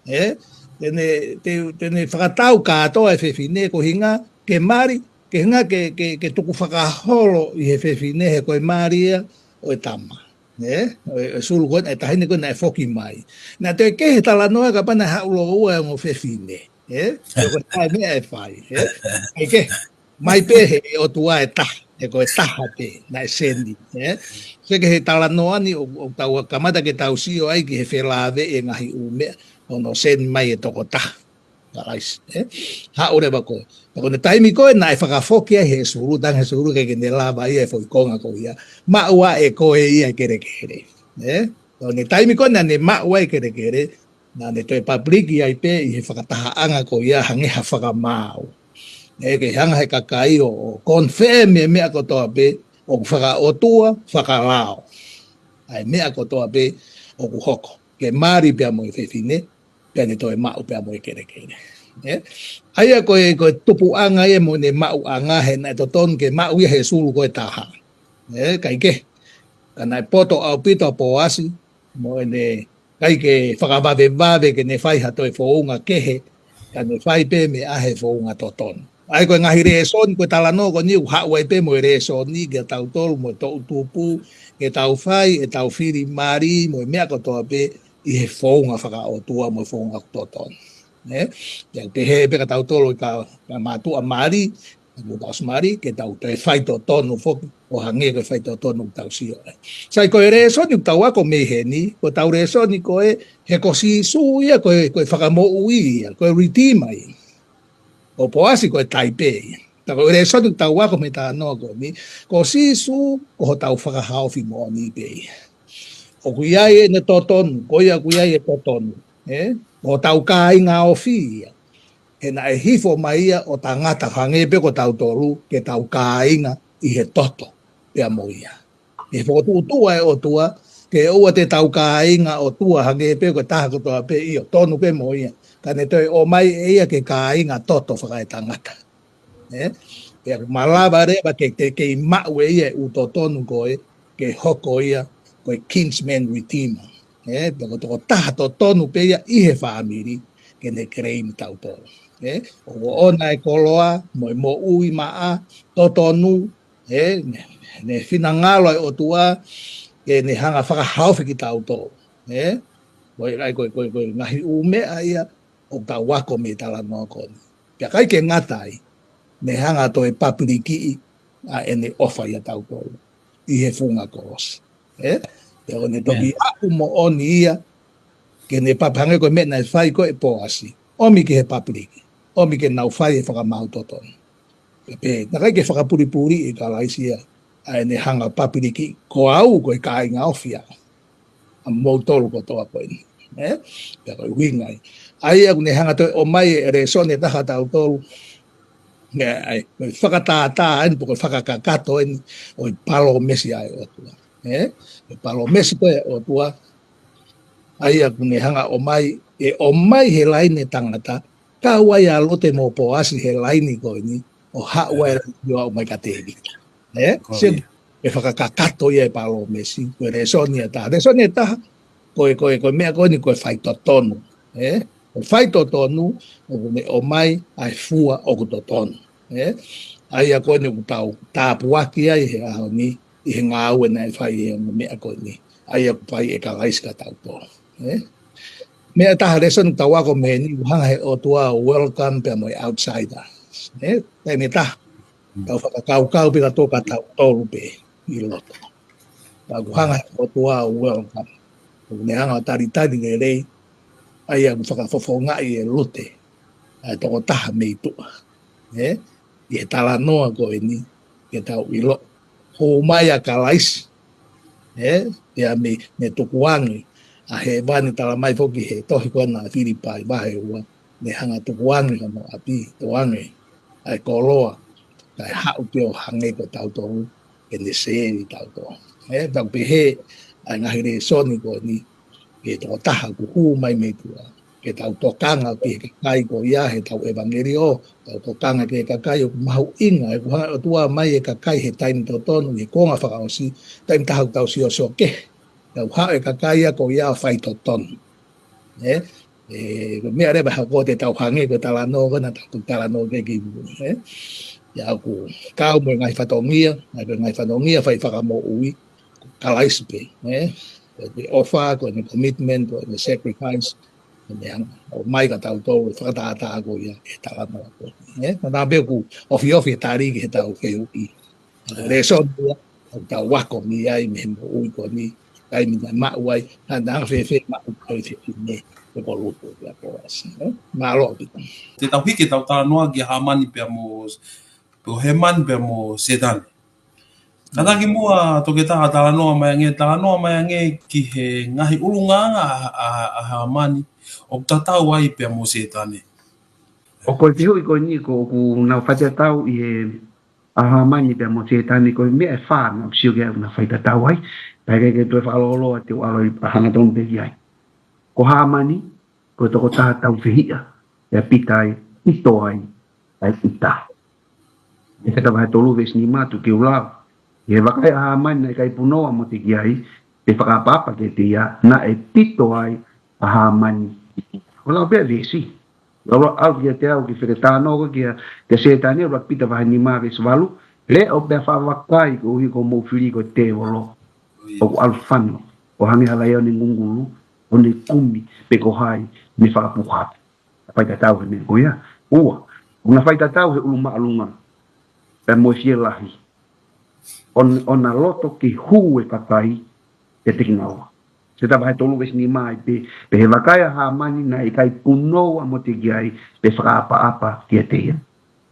Ē? Te ne, te, te ne fakatau kātoa e fefine ko e ʻuhinga ke mali, ke ʻuhinga ke, ke, ke tukufakaholo ʻi he fefine he ko e mali ia ʻo e tama. Ē? ʻO e, ʻo e sulu ko ē, e taʻahine ko ē naʻe foki mai. Naʻe toe kehe e talanoa kapau naʻe haʻu lōua e ongo fefine. Ē? Ko e taha e meʻa ʻe fai. Ē? ʻIkai ke, mai pē he ʻOtua ʻe taha, ʻe ko e taha pē, naʻe seni, ē? Sio ki he talanoa ni ʻo, ʻoku tau kamata ke tau sio ai ki he felāveʻi e ngaahi ʻū meʻa, ʻo ne seni mai e tokotaha. Kalaisi, ē? Haʻu leva ko ē. Pea ko e taimi ko ē naʻe fakafoki ai he sulu, tangi he sulu ke, ke ne lava ia e foʻi konga ko ia. Maʻu ʻe koe ia e kelekele. Ē? Ko e taimi ko ē naʻa ne maʻu ai e kelekele, naʻa ne toe pāpuliki ai pē ʻi he fakatahaʻanga ko ia hangē ha fakamaau. Ē, ke hanga he kakai ʻo, ʻo confirm e meʻa kotoa pē, ʻoku fakaʻotua, fakalao. ʻA e meʻa kotoa pē, ʻoku hoko. Ke mali pea mo e fefine, pea ne toe maʻu pea mo e kelekele. Ē? ʻA ia ko e, ko e tupuʻanga ia mo ʻene maʻuʻanga he naʻe totonu ke maʻu ia he sulu ko e taha. Ē, ʻikai ke. Ka naʻe poto ʻaupito ʻa Poasi, mo ʻene ʻikai ke fakavavevave ke ne fai ha toe founga kehe, ka ne fai pē meʻa he founga totonu. ʻA ia ko e ngaahi lēsoni, ko e talanoa ko eni ʻoku haʻu ai pē mo e lēsoni kia tautolu, mo e toʻutupu, ke tau fai, ʻetau fili mali, mo e meʻa kotoa pē ʻi he founga fakaʻotua, mo e founga totonu. Ē? Pea pehē pē kia tautolu ʻi he kau, kau mātuʻa mali, ʻoku tau ʻosi mali, ke tau toe fai totonu foki, ʻo hangē ko e fai totonu ʻoku tau sio ai. Sai ko e lēsoni ʻoku tau ako mei heni, ko ʻetau lēsoni ko ē, he ko Sīsū ia, ko e, ko e fakamoʻui ia, ko e redeemer ia. ʻO Poasi ko e taipe ia. Tā ko e lēsoni ʻoku tau ako mei he talanoa ko eni, ko Sīsū, ko hotau fakahaofi moʻoni pē ia. ʻOku ʻi ai ʻene totonu, ko ia ʻoku ʻi ai e totonu, ē? Ko hotau kāinga ofi ia. He naʻe hifo mai ia ʻo tangata hangē pē ko tautolu, ke tau kāinga ʻi he toto pea mo ia. ʻI he fokotuʻutuʻu ʻa e ʻOtua, ke ʻoua te tau kāinga ʻOtua hangē pē ko e taha kotoa pē ʻio, tonu pē mo ia. Ka ne toe ʻomai ʻe ia ke kāinga toto fakaetangata. Ē? Pea ʻoku malava leva ke, ke, ke maʻu ʻe ia e ʻū totonu ko ē, ke hoko ia, ko e kinsman redeemer. Ē? Pea ko e tokotaha totonu pē ia ʻi he fāmili, ke ne claim tautolu. Ē? ʻOku ʻoʻona e koloa, mo e moʻui maʻa, totonu, ē? Ne, ne finangalo e ʻOtua, ke ne hanga fakahaofi kitautolu. Ē? Ko e, ko e, ko e, ko e ngaahi ʻū meʻa ia, ʻoku tau ako mei he talanoa ko eni. Pea ʻikai ke ngata ai, ne hanga toe pāpulikiʻi ʻa ʻene ʻofa ʻia tautolu ʻi he funga kolosi. Ē? Pea ʻoku ne toki aʻu moʻoni ia, ke ne pāpuli hangē ko e meʻa naʻe fai ko ē ʻe Poasi. ʻOmi ki he pāpuliki, ʻomi ke nau fai e fakamaau totonu. Pea pehē, naʻe ʻikai ke fakapulipuli ʻe Kalaisi ia, ʻa ʻene hanga pāpulikiʻi, ko au ko e kāinga ofi au ʻa moutolu kotoa ko eni. Ē? Pea ko e ʻuhinga ia. ʻA ia ʻoku ne hanga toe ʻomai e lēsoni ʻe taha kia tautolu. Ē, ʻa e, ko e fakatātā eni, pe ko e fakakakato eni, ʻo e palōmesi ʻa e ʻOtua. Ē? E palōmesi ko ē ʻa e ʻOtua, ʻa ia ʻoku ne hanga ʻomai, ʻe ʻomai he laine tangata, kau ai ʻa Lote mo Poasi he laine ko eni, ʻo haʻu ai ʻo aʻu mai kia Tēvita. Ē? Ko ia. Sio, ʻe fakakakato ia e palōmesi, ko e lēsoni ʻe taha. Lēsoni ʻe taha, ko e, ko e, ko e meʻa ko eni ko e faitotonu. Ē? Ko e faitotonu, ʻoku ne ʻomai ʻa e fua ʻoku totonu. Ē? ʻA ia ko eni ʻoku tau tāpuaki ai he ʻaho ni, ʻi he ngāue naʻe fai he meʻa ko eni. ʻA ia ʻoku fai ʻe Kalaisi kia tautolu. Ē? Meʻa ʻe taha lēsoni ʻoku tau ako mei heni, ʻoku hanga he ʻOtua ʻo welcome pea mo e outsider. Ē? Taimi ʻe taha, tau fakakaukau pē kia tautolu pē ʻi loto. Tau ʻoku hanga he ʻOtua ʻo welcome. ʻOku ne hanga ʻo talitali lelei, ʻa ia ʻoku fakafofongaʻi ʻe Lute ʻa e tokotaha mei tuʻa. Ē? ʻI he talanoa ko eni, ke tau ʻilo. Hū mai ʻa Kalaisi. Ē? Pea mei, mei tukuange ʻa hēvani, tala mai foki he tohi ko ena ʻa Filipai vahe ua, ne hanga tukuange hono ʻapi, tukuange ʻa e koloa, kae haʻu pē ʻo hangē ko tautolu, ke ne sēvi tautolu. Ē, tau pehē ʻa e ngaahi lēsoni ko eni, ke tokotaha ʻoku hū mai mei tuʻa, ke tau tokanga ki he kakai ko ia, he tau ʻevangeliō, tau tokanga ki he kakai ʻoku mahuʻinga, he ʻoku hanga ʻOtua mai e kakai he taimi totonu, he konga fakaʻosi, taimi ʻe taha ʻoku tau siosio kehe, tau haʻu e kakai ia ko ia ʻo fai totonu. Ē, ē, ko e meʻa leva hako te tau hangē ko e talanoa ko ena tau talanoa ki ai ki muʻa, ē. ʻA ia ʻoku kau mo e ngaahi fatongia, ʻa ia ko e ngaahi fatongia fai fakamoʻui, ko Kalaisi pē, ē. Ko e ʻofa, ko e commitment, ko e sacrifice, ko e meʻa ʻomai kia tautolu, fakatātā ko ia, ʻe talanoa ko ē. Ē, ko e taha pē ʻoku ʻofiofi e tali ki he tau fehuʻi. Lēsoni ia, ʻoku tau ako mei ai mei he moʻui ko eni, taimi naʻe maʻu ai, naʻa na fēfē maʻu ko e fefine, ko Lutu pea Poasi, ē? Mālō ʻaupito. Te tau hiki ʻetau talanoa kia Hāmani pea mo, pea Hēmani pea mo Sētane. Kātaki muʻa Toketā, talanoa mai ange, talanoa mai ange ki he ngaahi ʻulungaanga ʻa, ʻa, ʻa Hāmani, ʻoku tatau ai pea mo Sētane. ʻO ko e fehuʻi ko eni ko ʻoku nau faitatau ʻi he ʻa Hāmani pea mo Sētane ko e meʻa ʻe fā naʻa ku sio ki ai ʻoku nau faitatau ai. Pea ʻikai ke toe fakalōloa te u ʻalu ʻo hangatonu pē ki ai. Ko Hāmani, ko e tokotaha taufehiʻa, pea pita ai, pito ai, ʻa e ʻuta. ʻI he Eseta vahe tolu veesi nima tuku ke u lau. ʻI he vakai ʻa Hāmani naʻe ʻikai punou ʻa Motekiai, ʻi he fakaʻapaʻapa kiate ia, naʻe pito ai ʻa Hāmani. Ko e lau pē ʻa e veesi. Lau lau au kiate au ki he fakatalanoa ko ē kia, kia Sētane, ʻuluaki Pita vahe nima veesi valu, leʻo pea faʻa vakai koeʻuhi ko hoʻomou fili ko e tēvolo. ʻOku ʻalu fano, ʻo hangē ha laione ngungulu, ʻo ne kumi pe ko hai, ne fakapuha. Faitatau he meʻa ko ia. Ua, ʻoku na faitatau he ʻulu māʻolunga, pea mo e fielahi. ʻO na, ʻo na loto ke hū e kakai kiate kinaua. Eseta vahe tolu veesi nima ʻoku pehē, pea ʻi he vakai ʻa Hāmani naʻe ʻikai punou ʻa Motekiai, ʻi he fakaʻapaʻapa kiate ia.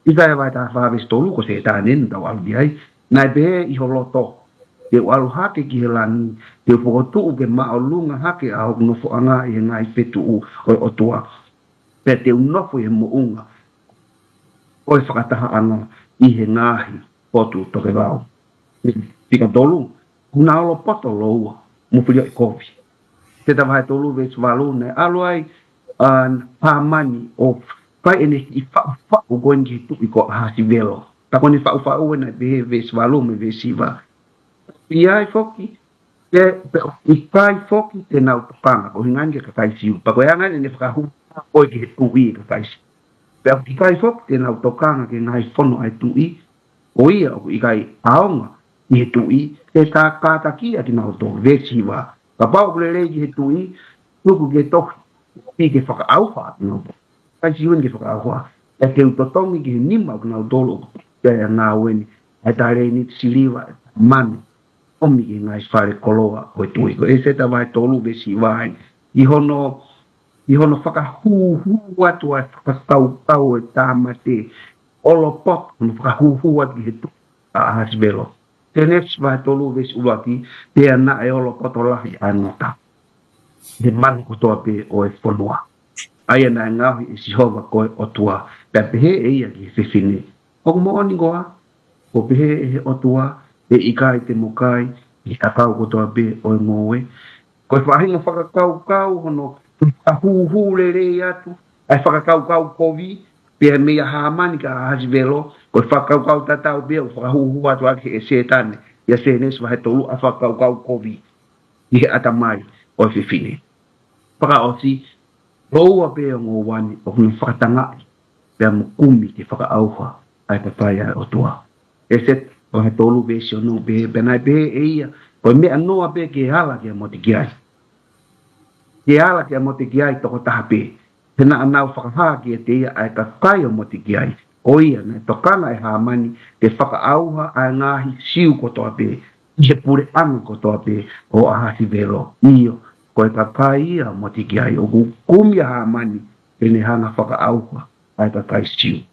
ʻIsaia vahe taha fā veesi tolu, ko Sētane eni naʻa tau ʻalu ki ai. Naʻe pehē ʻi ho loto, te u ʻalu hake ki he langi, te u fokotuʻu ke māʻolunga hake ʻa hoku nofoʻanga ʻi he ngaahi fetuʻu ʻo e ʻOtua. Pea te u nofo ʻi he moʻunga ʻo e fakatahaʻanga ʻi he ngaahi potu tokevao. Fika tolu, ʻoku na olopoto loua, mo fili ʻo e kovi. Eseta vahe tolu veesi valu, naʻe ʻalu ai ʻa Hāmani ʻo fai ʻene kiʻi faʻufaʻu ko eni ki he tuʻi ko ʻAhasivelo. Ka ko ʻene faʻufaʻu ena pehē veesi valu mo e veesi hiva. ʻI ai foki, pe, pe ʻikai foki te nau tokanga, ko e ʻuhinga eni ki he kakai Siu. Pea ko e anga eni ʻene fakahū ko ē ki he tuʻi e kakai Siu. Pea ʻikai foki te nau tokanga ki he ngaahi fono ʻa e tuʻi, ko ia ʻoku ʻikai ʻaonga ʻi he tuʻi, te ta kātakiʻi kinautolu, veesi hiva. Kapau ʻoku lelei ki he tuʻi, tuku ke tohi, ʻi ke fakaʻauha kinautolu. Kakai Siu eni ke fakaʻauha. ʻE te u totongi ki he nima ʻo kinautolu ʻoku ʻi ai ʻa e ngāue ni, ʻa e talēniti, siliva, manu, ʻomi ki he ngaahi fale koloa ʻo e tuʻi. Ko Eseta vahe tolu veesi hiva eni. ʻI hono, ʻi hono fakahūhū atu ʻa e fakakaukau ʻo e tāmate, olopoto hono fakahūhū atu ki he tuʻi ʻa ʻAhasivelo. Sēnesi vahe tolu veesi ʻuluaki, pea naʻe olopoto lahi ʻa e ngata he manu kotoa pē ʻo e fonua, ʻa ia naʻe ngaohi ʻe Sihova ko e ʻOtua. Pea pehē ʻe ia ki he fefine, ʻoku moʻoni koā kuo pehē ʻe he ʻOtua, ʻe ʻikai te mo kai ʻi he ʻakau kotoa pē ʻo e ngoue? Ko e faʻahinga fakakaukau hono fakahūhū lelei atu ʻa e fakakaukau kovi, pea mei a Hāmani kia ʻAhasivelo, ko e fakakaukau tatau pē ʻoku fakahūhū atu ʻaki ʻe Sētane, ʻia Sēnesi vahe tolu, ʻa e fakakaukau kovi ʻi he ʻatamai ʻo e fefine. Fakaʻosi, loua pē ʻo ngoue ni ʻoku na fakatangaʻi pea mo kumi ke fakaʻauha ʻa e kakai ʻa e ʻOtua. ʻEseta vahe tolu veesi ono pehē, pea naʻe pehē ʻe ia, ko e meʻa noa pē ke ala kia Motekiai. Ke ala kia Motekiai tokotaha pē. He naʻa nau fakahā kiate ia ʻa e kakai ʻo Motekiai. Ko ia naʻe tokanga ʻe Hāmani ke fakaʻauha ʻa e ngaahi Siu kotoa pē, ʻi he puleʻanga kotoa pē ʻo ʻAhasivelo. ʻIo, ko e kakai ia ʻo Motekiai, ʻoku kumi ʻa Hāmani ke ne hanga fakaʻauha ʻa e kakai Siu.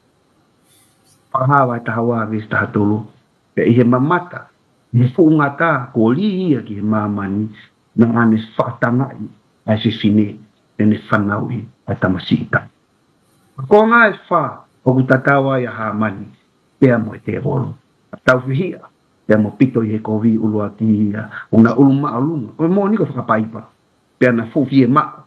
Fakahā vahe taha ua veesi taha tolu, pea ʻi he mamata, ʻi he fuʻu ngata, kuo lī ia ki he māmani, naʻa ne fakatangaʻi ʻa e fefine, ʻo ne fanauʻi ʻa e tamasiʻi taʻu. Ko e konga ʻe fā ʻoku tatau ai ʻa Hāmani pea mo e tēvolo. Tau fehiʻa pea mo Pito ʻi he kovi ʻuluaki ia, ʻoku na ʻulu māʻolunga. Ko e moʻoni ko e fakapaipa. Pea na fuʻu fiemaʻu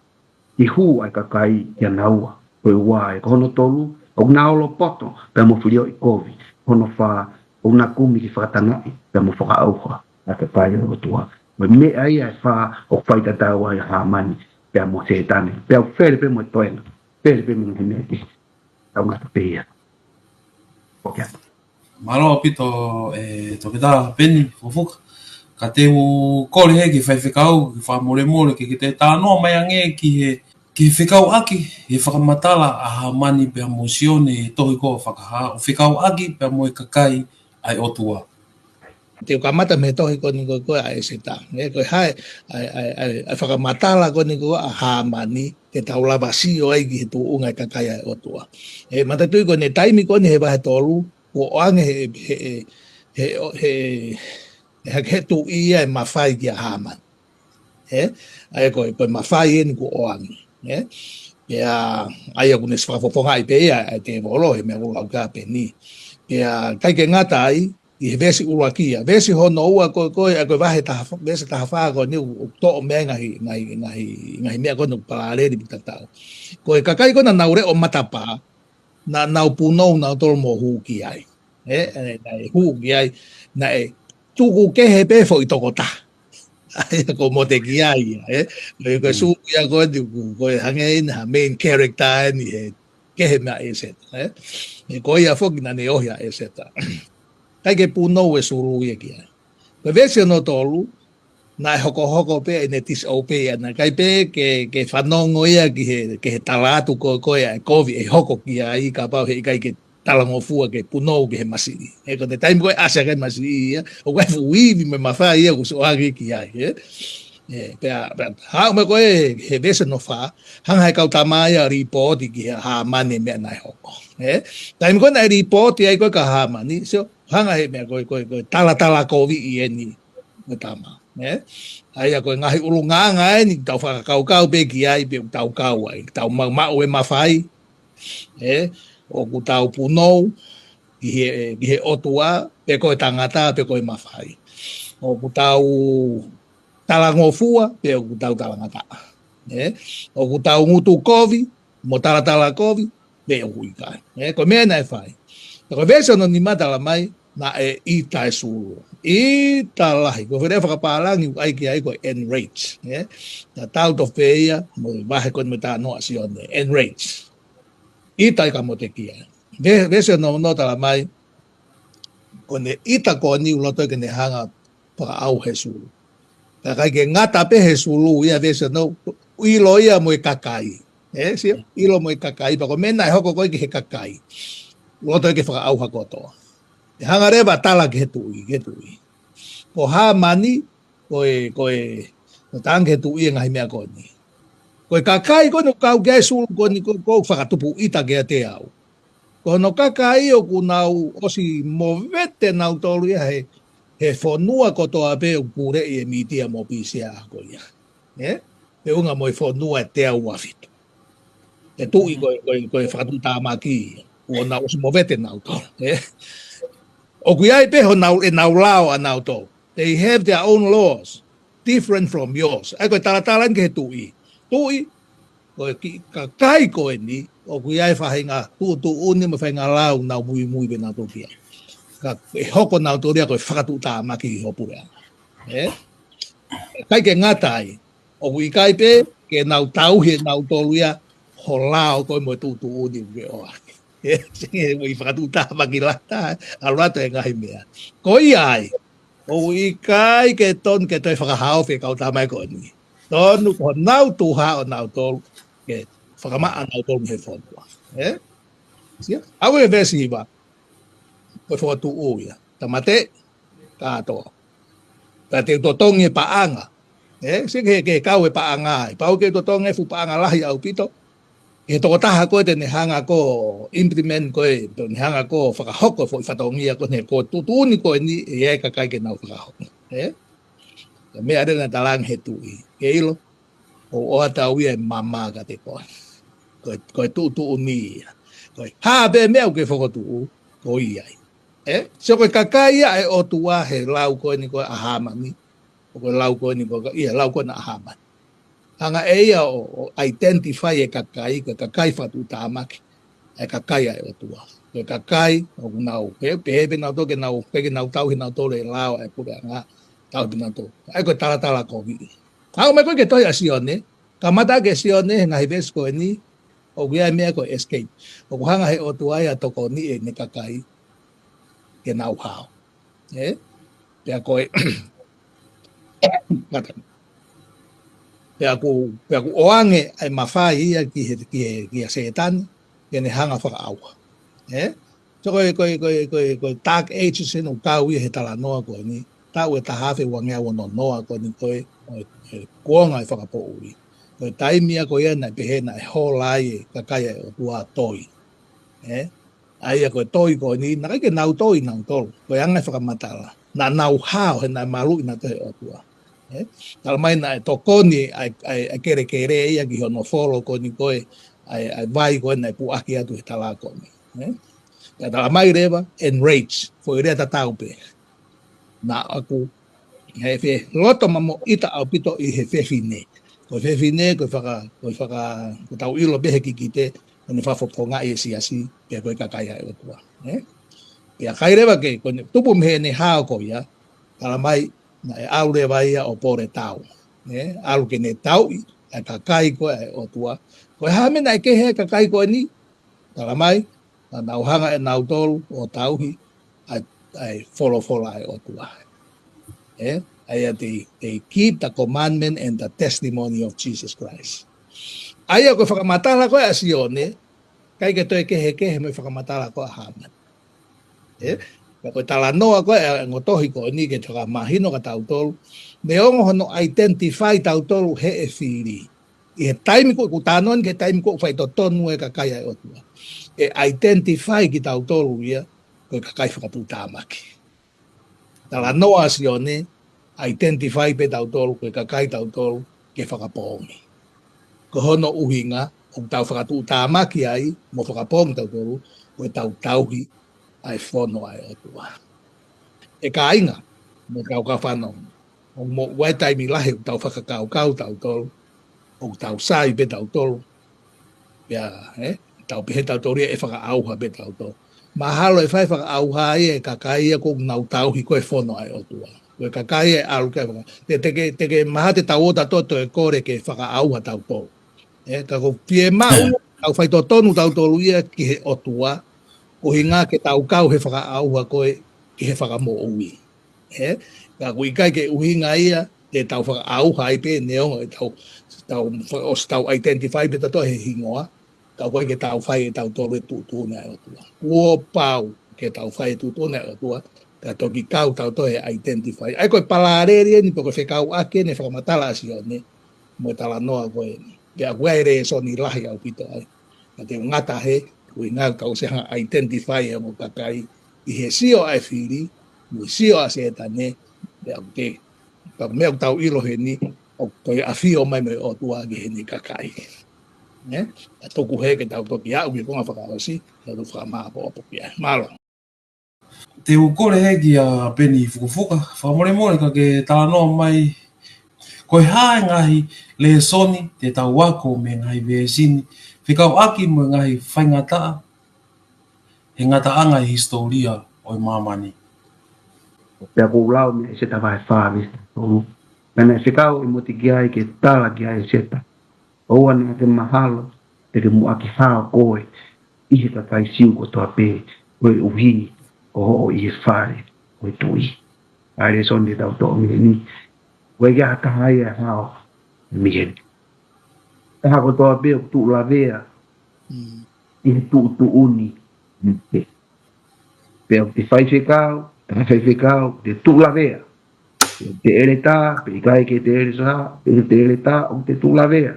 ke hū ʻa e kakai kia naua. Ko e ua ē. Ko hono tolu, ʻoku na olopoto pea mo filioʻi kovi. Hono fā, ʻoku na kumi ke fakatangaʻi pea mo fakaʻauha ʻa e kakai ʻo e ʻOtua. Ko e meʻa ia ʻe fā ʻoku faitatau ai ʻa Hāmani pea mo Sētane. Pea ʻoku fele pē mo e toenga. Fele pē mo e meʻa kehe. Tau ngata pē ia. ʻOku ʻikai. Mālō ʻaupito, ʻe Toketā Peni Fufuka. Ka te u kole heni ki he faifekau, ke fakamolemole, ke ke toe talanoa mai ange ki he, ki he fekauʻaki, he fakamatala ʻa Hāmani pea mo Sione he tohi ko ē Fakahā, ʻo fekauʻaki pea mo e kakai ʻa e ʻOtua. Te u kamata mei he tohi ko eni ko ē ʻa ʻEseta. ʻE, ko e hā e, ʻa e, ʻa e, ʻa e, ʻa e fakamatala ko eni ko ē ʻa Hāmani, ke tau lava sio ai ki he tuʻunga ʻa e kakai ʻa e ʻOtua. ʻE, manatuʻi ko eni taimi ko eni he vahe tolu, kuo ʻoange he, he, he, he, he, he, he tuʻi ia e mafai kia Hāmani. ʻE, ʻa ia ko e, ko e mafai eni kuo ʻoange. ʻE, pea, ʻa ia ʻoku ne fakafofongaʻi pē ia ʻa e tēvolo, he meʻa ʻoku lau kia Peni. Pea, ʻikai ke ngata ai, ʻi he veesi ʻuluaki ia. Veesi hono ua ko ē, ko ē, ʻa ia ko e vahe taha fā, veesi taha fā ko eni ʻoku toʻo mei ai ngaahi, ngaahi, ngaahi, ngaahi meʻa ko eni ʻoku palāleli mo e tatau. Ko e kakai ko ē naʻa nau leʻo matapā, naʻa nau punou nautolu mo hū ki ai. ʻE, ʻe, naʻe hū ki ai, naʻe tuku kehe pē foʻi tokotaha. ʻA ia ko Motekiai ia, ʻe. Ko e, ko e Mm. Sū ia ko eni, ko, ko e hangē eni ha main character eni he kehe meia ʻEseta, ʻe. ʻE, ko ia foki naʻa ne ʻohake ʻa ʻEseta. ʻIkai ke punou e sulu ia ki ai. Ko e veesi hono tolu, naʻe hokohoko pē ʻene disobey ʻana. ʻIkai pē ke, ke fanongo ia ki he, ki he tala atu ko ē, ko ē ʻa e kovi ʻe hoko ki ai, kapau he ʻikai ke talangofua ke punou ki he masiʻi. ʻE, ko e taimi ko ē ʻasi ai e masiʻi ia, ʻoku ʻi ai e fuʻu ivi mo e mafai ia ʻoku ʻohake ki ai, ʻe. ʻE, pea, pea, haʻu mai ko ē he veesi hono fā, hanga ʻe he kau tama ia ʻo lipooti kia Hāmani e meʻa naʻe hoko. ʻE, taimi ko ē naʻe lipooti ai ko ē kia Hāmani, sio, hanga ʻe he meʻa ko ē, ko ē, ko e talatalakoviʻi eni, mo e tama, ʻe? ʻA ia ko e ngaahi ʻulungaanga eni, tau fakakaukau pē ki ai, pea ʻoku tau kau ai, tau ma-, maʻu e mafai, ʻe? ʻOku tau punou ki he, ki he ʻOtua, pe ko e tangata, pe ko e mafai. ʻOku tau talangofua, pe ʻoku tau talangataʻa. ʻE? ʻOku tau ngutu kovi, mo talatalakovi, pe ʻoku ʻikai. ʻE, ko e meʻa naʻe fai. Ko e veesi hono nima tala mai, naʻe ʻita e sulu. ʻIta lahi, ko e foʻi lea fakapālangi ʻoku ʻai ki ai ko e enrage. ʻE, tatau tofu pē ia, mo e vahe ko eni mo e talanoa ʻa Sione. Enrage. ʻIta ʻa Motekiai. Ve-, veesi hono ono tala mai, ko ʻene ʻita ko eni ʻoku loto ke ne hanga fakaʻauha e sulu. Ka ʻikai ke ngata pē he sulu ia veesi hono, ʻilo ia mo e kakai. ʻE, sio, ʻilo mo e kakai, pea ko e meʻa naʻe hoko ko ē ki he kakai. Loto ke fakaʻauha kotoa. ʻE hanga leva tala ki he tuʻi, ki he tuʻi. Ko Hāmani, ko e, ko e, no tala ki he tuʻi e ngaahi meʻa ko eni. Ko e kakai ko eni ʻoku kau ki ai e sulu ko eni ko, ko e fakatupu ʻita kiate au. Ko hono kakai ʻoku nau ʻosi movete nautolu ia he, he fonua kotoa pē ʻoku puleʻi ʻe Mītia mo Pīsia ko ia. ʻE? Feʻunga mo e fonua ʻe teau ua fitu. ʻE tuʻi ko e, ko e, ko e fakatuʻutāmaki. ʻOku nau ʻosi movete nautolu. ʻE? ʻOku ʻi ai pē honau, ʻenau lao ʻanautolu. They have their own laws, different from yours. ʻA ia ko e talatala ki he tuʻi. Tuʻi, ko e kiʻi kakai ko eni, ʻoku ʻi ai e faʻahinga tuʻutuʻuni mo e faʻahinga lao ʻoku nau muimui pē nautolu ki ai. Ka ʻe hoko nautolu ia ko e fakatuʻutāmaki ʻi ho puleʻanga. ʻE? ʻIkai ke ngata ai, ʻoku ʻikai pē ke nau tauhi ʻe nautolu ia ho lao ko ē mo e tuʻutuʻuni ʻoku ke ʻohake. ʻE, senge ʻoku ʻi fakatuʻutāmaki lata, ʻalu atu e ngaahi meʻa. Ko ia ai, ʻoku ʻikai ke tonu ke toe fakahaofi e kau tama ko eni. Tonu ko honau tuha ʻonautolu, ke fakamaʻa nautolu he fonua. ʻE? Sia, ʻalu e veesi hiva. Ko e fokotuʻu ia. Tāmateʻi, kātoa. Pea te u totongi e paʻanga. ʻE, sio ki he, ki he kau e paʻanga ai. Pau ke totongi e fuʻu paʻanga lahi ʻaupito. Ki he tokotaha ko ē te ne hanga ʻo implement ko ē, te ne hanga ʻo fakahoko e foʻi fatongia ko eni, ko e tuʻutuʻuni ko eni, ʻe ʻi ai e kakai ke nau fakahoko. ʻE? Ko e meʻa leva naʻe talaange he tuʻi. Ke ʻilo, ʻoku ʻoatu ia ʻe mama kiate koe. Ko e, ko e tuʻutuʻuni ia. Ko e hā pē meʻa ʻoku ke fokotuʻu, ko ia ai. ʻE? Sio ko e kakai ia ʻa e ʻOtua he lau ko eni ko ē ʻa Hāmani. ʻO ko e lau ko eni ko ē, ia lau ko ena ʻa Hāmani. Hanga ʻe ia ʻo, ʻo identify e kakai, ko e kakai fakatuʻutāmaki. ʻA e kakai ʻa e ʻOtua. Ko e kakai, ʻoku nau, pehē, pehē pē nautolu ke nau, pehē ke nau tauhi nautolu e lao ʻa e puleʻanga, tauhi pē nautolu. ʻA ia ko e talatalakoviʻi. Aʻu mai ko ē ki he tohi ʻa Sione, kamata ʻaki ʻe Sione, he ngaahi veesi ko eni, ʻoku ʻi ai e meʻa ko e escape. ʻOku hanga he ʻOtua ia ʻo tokoniʻi ʻene kakai, ke nau hao. ʻE? Pea ko e, ngata. Pea ʻoku, pea ʻoku ʻoange ʻa e mafai ia ki he, ki he, kia Sētane, ke ne hanga ʻo fakaʻauha. ʻE? So ko e, ko e, ko e, ko e, ko e Dark Ages eni ʻoku kau ia he talanoa ko eni. Taʻu ʻe taha afe uangeau ono noa ko eni ko e, ko e, ko e kuonga e fakapoʻuli. Ko e taimi ia ko ia naʻe pehē naʻe hola ai e kakai ʻa e ʻOtua ʻo toi. ʻE? ʻA ia ko e toi ko eni, naʻe ʻikai ke nau toi nautolu. Ko e anga e fakamatala. Naʻa nau hao he naʻe maluʻi nautolu he ʻOtua. ʻE? Talamai naʻe tokoni ʻa e, ʻa e, ʻa e kelekele ia ki hono folo ko eni ko e, ʻa e, ʻa e vai ko ē naʻe puʻaki atu he tala ko eni. ʻE? Pea talamai leva, enrage, foʻi lea tatau pē. Naʻa ku, he fe, loto mamaʻo ʻita ʻaupito ʻi he fefine. Ko e fefine, ko e faka, ko e faka, ko ʻetau ʻilo pē he kikite, ko ʻene fakafofongaʻi e siasi, pea ko e kakai ʻa e ʻOtua. ʻE? Pea kai leva ke, ko ʻene tupu mei heʻene hao ko ia, talamai, naʻe ʻalu leva ia ʻo pole tau. ʻE? ʻAlu ke ne tauʻi, ʻa e kakai ko ē ʻa e ʻOtua. Ko e hā e meʻa naʻe kehe ai e kakai ko eni, talamai, naʻa nau hanga ʻe nautolu ʻo tauhi ʻa e, ʻa e folofola ʻa e ʻOtua. ʻE? ʻA ia they, they keep the commandment and the testimony of Jesus Christ. ʻA ia ko e fakamatala ko ē ʻa Sione, ʻikai ke toe kehekehe mo e fakamatala ko ē ʻa Hāmani. ʻE? Pea ko e talanoa ko ē ʻa e ongo tohi ko eni ke fakamahino kia tautolu, neongo hono identify tautolu heʻe fili. ʻI he taimi ko ē ʻoku talanoa ki he taimi ko ē ʻoku faitotonu e kakai ʻa e ʻOtua. ʻE identify kitautolu ia, ko e kakai fakatuʻutāmaki. Talanoa ʻa Sione, identify pē tautolu, ko e kakai tautolu, ke fakapoongi. Ko hono ʻuhinga, ʻoku tau fakatuʻutāmaki ai, mo fakapoongi tautolu, ko ʻetau tauhi ʻa e fono ʻa e ʻOtua. ʻE kāinga, mo e kau kau fanongo. ʻOku moʻua e taimi lahi ʻoku tau fakakaukau tautolu, ʻoku tau sai pē tautolu. Pea, ʻe, tau pehē tautolu ia ʻe fakaʻauha pē tautolu. Mahalo ʻe fai fakaʻauha ia ʻe kakai ia ʻoku nau tauhi ko e fono ʻa e ʻOtua. Ko e kakai ia ʻe ʻalu ke faka-, te, te ke, te ke mahalo te tau ō tautolu ʻo kole ke fakaʻauha tautolu. ʻE, ka ko e fiemaʻu, tau faitotonu tautolu ia ki he ʻOtua, ko e ʻuhinga ke tau kau he fakaʻauha ko ē ki he fakamoʻui. ʻE, ka ʻoku ʻikai ke ʻuhinga ia, te tau fakaʻauha ai pē neongo ʻetau, tau, ʻosi tau identify pē tautolu he hingoa, ka ʻoku ʻikai ke tau fai ʻe tautolu e tuʻutuʻuni ʻa e ʻOtua. Kuo pau ke tau fai e tuʻutuʻuni ʻa e ʻOtua, ka toki kau tautolu he identify. ʻA ia ko e palaleli eni pe ko e fekauʻaki eni e fakamatala ʻa Sione, mo e talanoa ko eni. Pea ʻoku ʻi ai e lēsoni lahi ʻaupito ai. Ka te u ngata hē, ʻuhinga ʻoku tau ʻosi hanga ʻo identify e ongo kakai, ʻi he sio ʻa e fili, mo e sio ʻa Sētane, pea ʻoku te, ka meʻa ʻoku tau ʻilo heni, ʻoku toe ʻafio mai mo e ʻOtua ki heʻene kakai. ʻE? ʻA ia tuku hē ke tau toki aʻu ki he konga fakaʻosi, tau fakamaʻopoʻopo ki ai. Mālō. Te u kole hē kia Peni Fukofuka, fakamolemole ka ke talanoa mai, ko e hā e ngaahi lēsoni te tau ako mei he ngaahi veesi ni, fekauʻaki mo e ngaahi faingataʻa, he ngataʻanga e hisitōlia ʻo e māmani. Pea ʻoku ou lau mei ʻEseta vahe fā veesi tolu. Pea naʻe fekau ʻe Motikiai ke tala kia ʻEseta, ʻoua naʻa ke mahalo, te ke muʻaki hao koe. ʻi he kakai Siu kotoa pē, koeʻuhi ko hoʻo ʻi he fale ʻo e tuʻi. ʻA e lēsoni te tau toʻo mei heni. ʻOku ʻikai ha taha ia ʻe hao mei heni. Taha kotoa pē ʻoku tuʻu lavea ʻi he tuʻutuʻuni. Pea ʻoku te faifekau, taha faifekau, te tuʻu lavea. Pe ʻoku te ʻeletā, pe ʻikai ke te ʻeletā, pe ʻoku te ʻeletā, ʻoku te tuʻu lavea.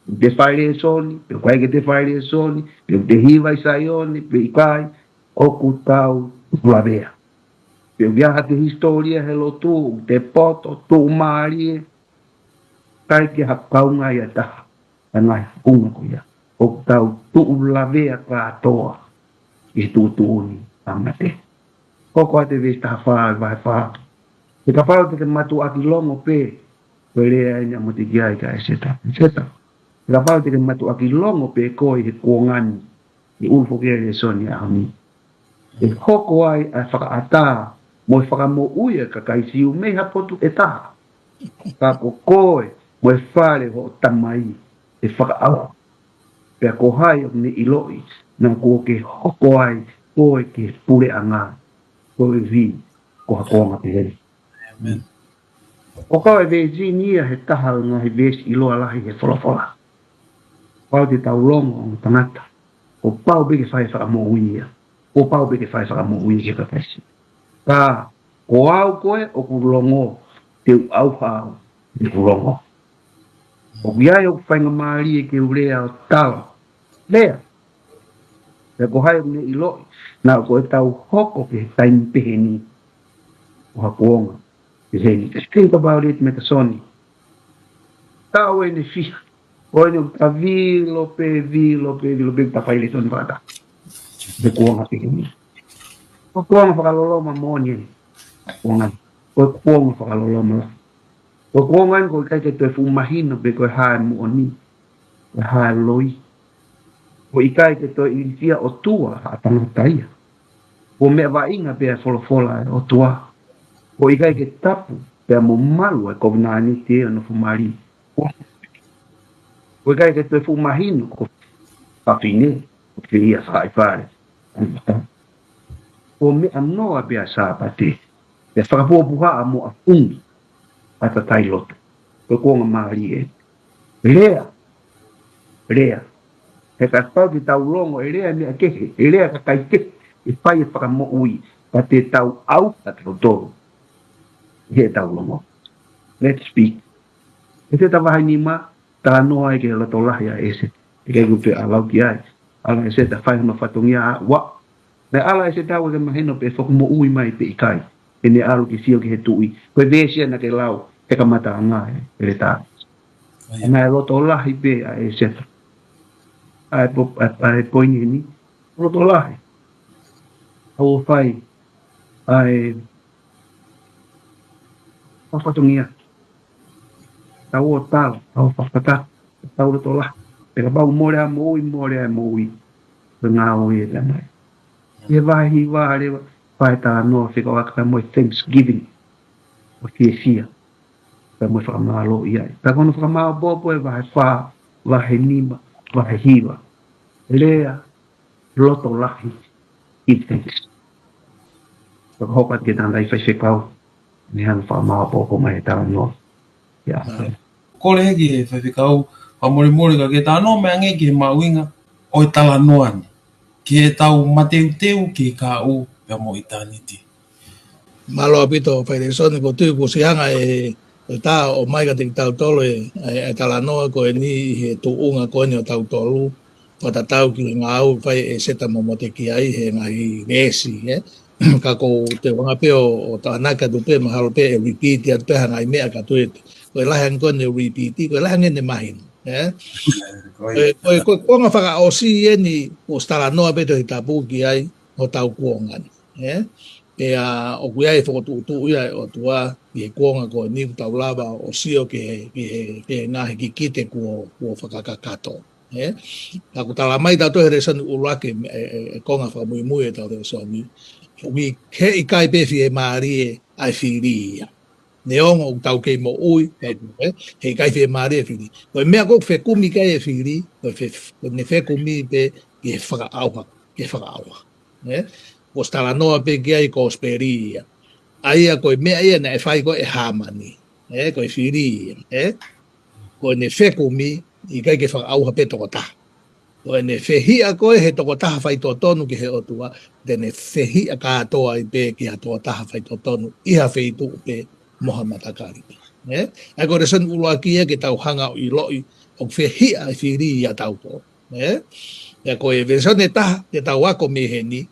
ʻOku te fai lēsoni, pe ʻikai ke te fai lēsoni, pe ʻoku te hiva ʻi Saione, pe ʻikai, ʻoku tau tuʻu lavea. Pe ʻoku ʻi ai ha kiʻi hisitōlia he lotu, ʻoku te poto, tuʻumālie, ʻikai ke ha kaunga ia taha, ʻa e ngaahi kuonga ko ia. ʻOku tau tuʻu lavea kātoa ʻi he tuʻutuʻuni ʻa mate. Hoko atu e veesi taha fā, vahe fā. He kapau te ke mātuʻaki longo pē, ko e lea eni ʻa Motekiai kia ʻĒseta. ʻĒseta, he kapau te ke mātuʻaki longo pē koe ʻi he kuonga ni, ʻi he ʻulu foki ʻa e lēsoni ʻaho ni, ʻe hoko ai ʻa e fakaʻatā mo e fakamoʻui ʻa e kakai Siu mei ha potu ʻe taha. Ka ko koe mo e fale hoʻo tamai ʻe fakaʻauha. Pea ko hai ʻoku ne ʻiloʻi, naʻa kuo ke hoko ai koe ki he puleʻanga, koeʻuhi ko ha kuonga pehē ni. ʻĒmeni. ʻOku kau e veesi ni ia he taha ʻo e ngaahi veesi ʻiloa lahi he folofola. Kapau te tau longo ongo tangata, kuo pau pē ke fai fakamoʻui ia. Kuo pau pē ke fai fakamoʻui ki he kakai Siu. Ka ko au ko ē ʻoku longo, te u ʻauha au, te u longo. ʻOku ʻi ai hoku faingamālie ke u lea ʻo tala. Lea. Pea ko hai ʻoku ne ʻiloʻi, naʻa ko ʻetau hoko ki he taimi pehē ni, ko ha kuonga pehē ni. Just think about it, Mekasoni. Taʻu ʻe fiha. Ko eni ʻoku ta vilo pē, vilo pē, vilo pē, ta fai lēsoni fakataha. He kuonga pehē ni. Ko e kuonga fakaloloma moʻoni eni. Kuonga. Ko e kuonga fakaloloma lahi. Ko e kuonga eni ʻoku ʻikai ke toe fuʻu mahino pe ko e hā e moʻoni, ko e hā e loi. ʻOku ʻikai ke toe ilifia ʻOtua ha tangata ia. Kuo meʻa vaʻinga pē ʻa e folofola ʻa e ʻOtua. ʻOku ʻikai ke tapu pea mo malu ʻa e kovinānite ʻo e nofo mali. ʻOku ʻikai ke toe fuʻu mahino ko e fefine, ko e fili ʻa e faʻahi fale. Kuo meʻa noa pē ʻa e Sāpate, pea fakapuhapuha mo ʻafungi ʻa e kakai lotu. Ko e kuonga mālie eni. Lea. Lea. He kapau te tau longo ʻe lea e meʻa kehe, ʻe lea e kakai kehe, ʻe fai e fakamoʻui, ka te tau ʻauha kitautolu ʻi heʻetau longo. Let's speak. ʻĒseta vahe nima, talanoa ai ki he loto lahi ʻa ʻĒseta. ʻIkai ke u toe ʻalu au ki ai. ʻAlu ʻa ʻĒseta fai hono fatongia ʻa ua. Naʻe ʻalu ʻa ʻĒseta ʻo ʻikai mahino pe ʻe fakamoʻui mai pe ʻikai. Pea ne ʻalu ke sio ki he tuʻi. Ko e veesi ia naʻa ke lau he kamataʻanga, ʻeletā. ʻA ia. Naʻe loto lahi pē ʻa ʻĒseta. ʻA e po-, ʻa e, ʻa e poini eni. Loto lahi. ʻAlu ʻo fai ʻa e fatongia. Tau ō tala, tau fakatā, tau loto lahi. Pea kapau mole ʻa e moʻui, mole ʻa e moʻui. Ko e ngāue ia ʻe lea mai. ʻI he vahe hiva leva, fai talanoa fekauʻaki mo e thanksgiving. ʻO fiefia. Pea mo e fakamālō ia. Pea ko hono fakamāopoopo ʻe vahe fā, vahe nima, vahe hiva. Lea loto lahi, give thanks. Fakahoko atu ke tānaki faifekau, ne hanga fakamāopoopo mai e talanoa. Ia. Kole ki he faifekau, fakamolemole ka ke talanoa mai ange ki he mahuʻinga ʻo e talanoa ni. Ki heʻetau mateuteu, ki he kahaʻu, pea mo ʻitāniti. Mālō ʻaupito, Failēsoni, ko e tui kuo ʻosi hanga ʻe, ʻe tā ʻo ʻomai kiate kitautolu e, e, e talanoa ko eni ʻi he tuʻunga ko eni ʻo tautolu, fakatatau ki he ngāue fai ʻe ʻĒseta mo Motekiai he ngaahi veesi, ē? Ka ko e tuʻunga pē ʻo, ʻo tānaki atu pē, mahalo pē ʻe repeat atu pē ha ngaahi meʻa ka tuʻu ē. Ko e lahi ange ko eni ʻe repeat, ko e lahi ange ʻene mahino, ē? Ko e, ko e, ko e kuonga fakaʻosi eni, ʻosi talanoa pē Tohi Tapu ki ai, ʻo tau kuonga ni. Ē? Pea ʻoku ʻi ai e fokotuʻutuʻu ia ʻa e ʻOtua ʻi he kuonga ko eni ʻoku tau lava ʻo sio ki he, ki he, ki he ngaahi kikite kuo, kuo fakakakato. Ē? Ka ʻoku tala mai tautolu he lēsoni ʻuluaki, e, e, e konga fakamuimui ʻetau lēsoni. ʻOku ʻi-, he ʻikai pē fiemālie ʻa e fili ia. Neongo ʻoku tau kei moʻui, tau, ē, heʻikai fiemālie e fili. Ko e meʻa ko ē ʻoku fekumi ki ai e fili, ko e fe-, ko ʻene fekumi pē ki he fakaʻauha, ki he fakaʻauha. Ē? Kuo ʻosi talanoa pē ki ai e kosipeli ia. ʻA ia ko e meʻa ia naʻe fai ko ē ʻe Hāmani. Ē, ko e fili ia. Ē? Ko ʻene fekumi, ʻikai ke fakaʻauha pē tokotaha. Ko ʻene fehiʻa ko ē he tokotaha faitotonu ki he ʻOtua, te ne fehiʻa kātoa ai pē ki ha tokotaha faitotonu, ʻi ha feituʻu pē mo ha matakali pē. Ē? ʻA ia ko e lēsoni ʻuluaki ia ke tau hanga ʻo ʻiloʻi, ʻoku fehiʻa e fili ʻiate kitautolu. Ē? ʻA ia ko e lēsoni ʻe taha, ke tau ako mei heni,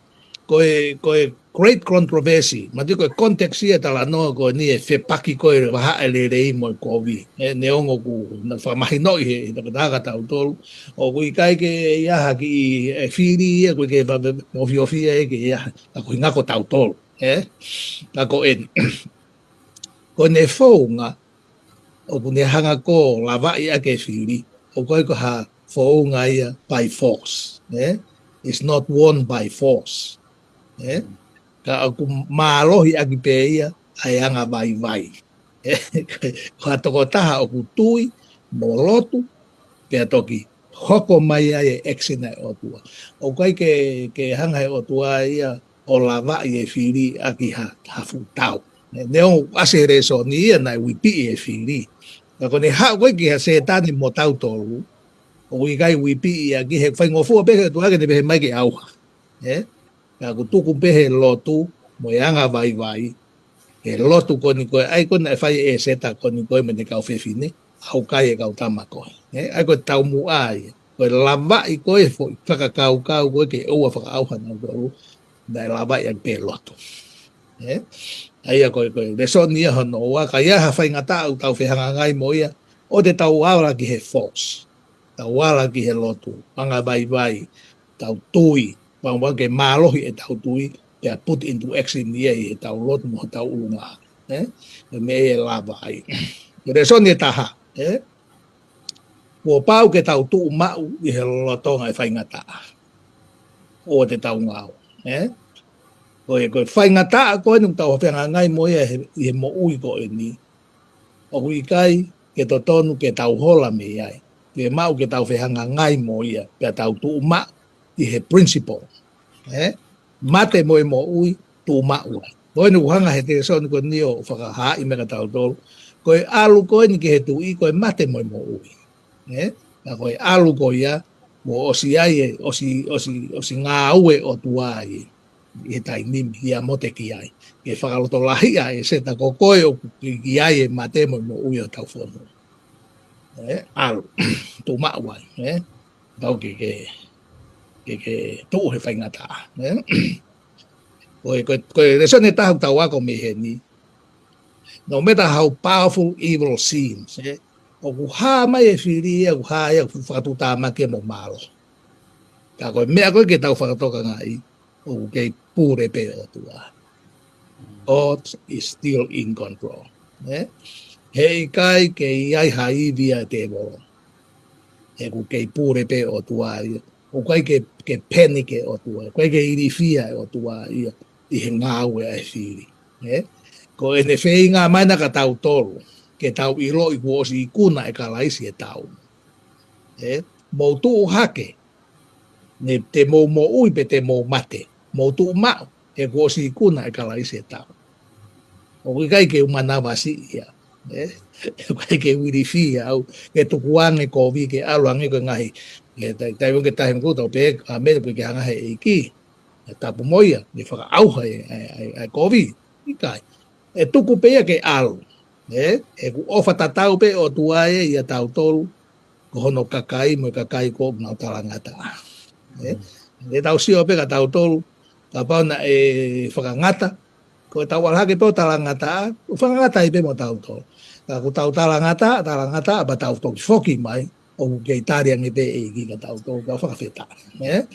ko e, ko e great controversy, manatuʻi ko e context ia e talanoa ko eni e fepaki ko ē vahaʻa e lelei mo e kovi. Ē, neongo ʻoku na fakamahinoʻi he, he takataka tautolu, ʻoku ʻikai ke ʻi ai ha kiʻi, e fili ia, ʻoku ʻikai ke va-, va-, ofiofia ʻe ke ʻi ai ha, ka ko e ʻuhinga ko tautolu. Ē? Ka ko eni. Ko ʻene founga, ʻoku ne hanga ko ē ʻo lavaʻi ʻaki e fili, ʻoku ʻikai ko ha founga ia by force, ē? It's not won by force, ē? Ka ʻoku mālohi ʻaki pē ia ʻa e anga vaivai. Ē? Ko ha tokotaha ʻoku tui, mo lotu, pea toki hoko mai ai e action ʻa e ʻOtua. ʻOku ʻikai ke, ke hanga he ʻOtua ia ʻo lavaʻi e fili ʻaki ha, ha fuʻu tau. Ne, neongo ʻasi he lēsoni ia naʻe uipiʻi e fili. Ka ko ʻene haʻu ko ē ki he Sētane mo tautolu, ʻoku ʻikai uipiʻi ia ki he faingofua pē ke tuʻu ake ne pehē mai ke ʻauha. Ē? Ka ʻoku tuku pē he lotu, mo e anga vaivai, he lotu ko eni ko ē, ʻa ia ko ē naʻe fai ʻe ʻĒseta ko eni ko ē mo ʻene kau fefine, ʻaukai e kau tama ko ē. Ē? ʻA ia ko e taumuʻa ia. Ko e lavaʻi ko ē foʻi fakakaukau ko ē ke ʻoua fakaʻauha nautolu, naʻe lavaʻi ʻaki pē lotu. Ē? ʻA ia ko e, ko e lēsoni ia hono ua, ka ʻi ai ha faingataʻa ʻoku tau fehangahangai mo ia, ʻoua te tau ala ki he force. Tau ala ki he lotu, anga vaivai, tau tui, pea ʻoua ke mālohi ʻetau tui, pea put into action ia ʻi heʻetau lotu mo hotau ʻulungaanga. Ē? Ko e meʻa ia ʻe lava ai. Ko e lēsoni ʻe taha, ē? Kuo pau ke tau tuʻu maʻu ʻi he lolotonga e faingataʻa. ʻOua te tau ngāue, ē? Ko e, ko e faingataʻa ko eni ʻoku tau fehangahangai mo ia he, ʻi he moʻui ko eni, ʻoku ʻikai ke totonu ke tau hola mei ai. Ke maʻu ke tau fehangahangai mo ia, pea tau tuʻu maʻu ʻi he principle. Ē? Mate mo e moʻui, tuʻu maʻu ai. Ko eni ʻoku hanga he lēsoni ko eni ʻo fakahaaʻi mai kia tautolu. Ko e ʻalu ko eni ki he Tuʻi, ko e mate mo e moʻui. Ē? Ka ko e ʻalu ko ia, kuo ʻosi ai e, ʻosi, ʻosi, ʻosi ngāue ʻOtua ai ʻi he taimi ni ia mo te ki ai. Ke fakalotolahiʻi ʻa ʻĒseta ko koe ʻoku ki, ki ai e mate mo e moʻui ʻo hotau fonua. Ē? ʻAlu, tuʻu maʻu ai. Ē? Tau ke, ke, ke, ke tuʻu he faingataʻa. Ē? Ko e, ko e, ko e lēsoni ʻe taha ʻoku tau ako mei heni. No matter how powerful evil seems, ē? ʻOku hā mai e fili ia, ʻoku hā ia, ʻoku fakatuʻutāmaki mo mālohi. Ka ko e meʻa ko ē ke tau fakatokangaʻi, ʻoku kei pule pē ʻOtua. God is still in control. Ē? Heʻikai ke ʻi ai ha ivi ʻa e tēvolo. He ʻoku kei pule pē ʻOtua ia. ʻOku ʻikai ke, ke panic e ʻOtua. ʻOku ʻikai ke ilifia e ʻOtua ia ʻi he ngāue ʻa e fili. Ē? Ko ʻene feinga mai ena kia tautolu, ke tau ʻiloʻi kuo ʻosi ikuna ʻe Kalaisi e tau. Ē? Mou tuʻu hake, ne te mou moʻui pe te mou mate. Mou tuʻu maʻu, he kuo ʻosi ikuna ʻe Kalaisi e tau. ʻOku ʻikai ke u manavasiʻi ia. Ē? ʻOku ʻikai ke u ilifia au, ke tukuange kovi, ke ʻalu ange ko e ngaahi. Ke tai, tai ke tahi muku tau pē, ʻāmeni, ʻoku ʻikai ke hanga he ʻEiki. Ke tapu mo ia, ke fakaʻauha e, e, e, e kovi. ʻIkai. ʻE tuku pē ia ke ʻalu. Ē? ʻOku ʻofa tatau pē ʻOtua ia ʻia tautolu, ko hono kakai mo e kakai ʻoku nau talangataʻa. Ē? Mm. ʻE tau sio pē kia tautolu, kapau naʻe fakangata, ko ʻetau ʻalu hake pē ʻo talangataʻa, ʻoku fakangata ai pē mo tautolu. Ka ʻoku tau talangataʻa, talangataʻa, pea tau toki foki mai, ʻoku kei tali ange pē ʻe he ʻEiki kia tautolu, tau fakafetaʻi. Ē?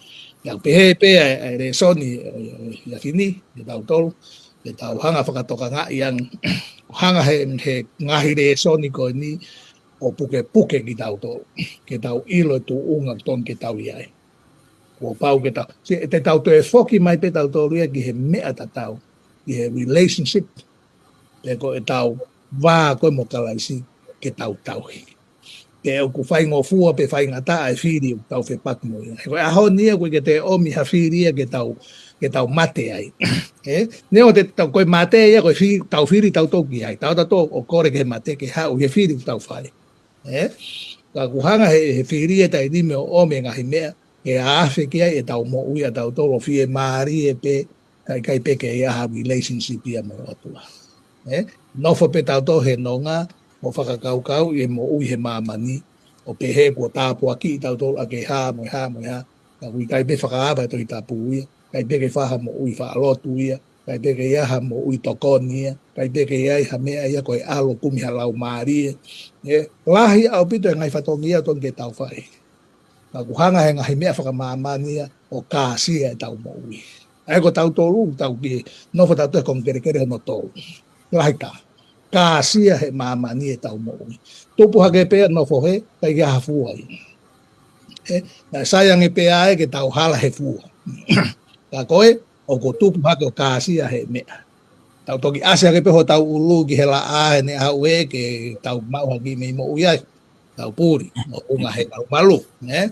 ʻOku pehē pē ʻa e, ʻa e lēsoni, ʻo, ʻo, ʻo e efiafi ni, kia tautolu, ke tau hanga fakatokangaʻi ange, hanga he, he ngaahi lēsoni ko eni, ʻo pukepuke kitautolu, ke tau ʻilo e tuʻunga totonu ke tau ʻi ai. Kuo pau ke tau, se, te tau toe foki mai pē tautolu ia ki he meʻa tatau, ki he relationship, pe ko ʻetau vā ko ē mo Kalaisi ke tau tauhi. Pea ʻoku faingofua pē faingataʻa e fili ʻoku tau fepaki mo ia. He ko e ʻaho ni ia ʻoku ʻikai ke toe ʻomi ha fili ia ke tau, ke tau mate ai. ʻE? Neongo ʻete tau ko e mate ia ko e fi-, tau fili tautolu ki ai. Tau tautolu ʻo kole ke mate ke haʻu he fili ʻoku tau fai. ʻE? Ka ʻoku hanga he, he fili ʻe taimi ni ʻo ʻomi e ngaahi meʻa ke afe ki ai ʻetau moʻui ʻatautolu ʻo fiemālie pē, kae ʻikai pē ke ʻi ai ha relationship ia mo e ʻOtua. ʻE? Nofo pē tautolu he nonga, ʻo fakakaukauʻi e moʻui he māmani, ʻo pehē kuo tāpuakiʻi tautolu ʻaki e hā mo e hā mo e hā, ka ʻoku ʻikai pē fakaava e Tohi Tapu ia, ʻikai pē ke fai ha moʻui faʻa lotu ia, ʻikai pē ke ʻi ai ha moʻui tokoni ia, ʻikai pē ke ʻi ai ha meʻa ia ko e ʻalu ʻo kumi ha laumālie. ʻE, lahi ʻaupito e ngaahi fatongia ʻoku totonu ke tau fai. Ka ʻoku hanga he ngaahi meʻa fakamāmani ia ʻo kāsia ʻetau moʻui. ʻA ia ko tautolu, tau ki, nofo tautolu he kongelekele hono tolu. Lahi taha. Kāsia he māmani ʻetau moʻui. Tupu hake pē ʻo nofo hē, ʻikai ke ʻi ai ha fua ia. ʻE, naʻe sai ange pē ʻa e ke tau hala he fua. Ka ko e, ʻoku tupu hake ʻo kāsia he meʻa. Tau toki ʻasi hake pē hotau ʻulu ki he laʻā he neʻe haʻu ē ke tau maʻu ha kiʻi meʻi moʻui ai. Tau puli, ʻo unga he malumalu, ne?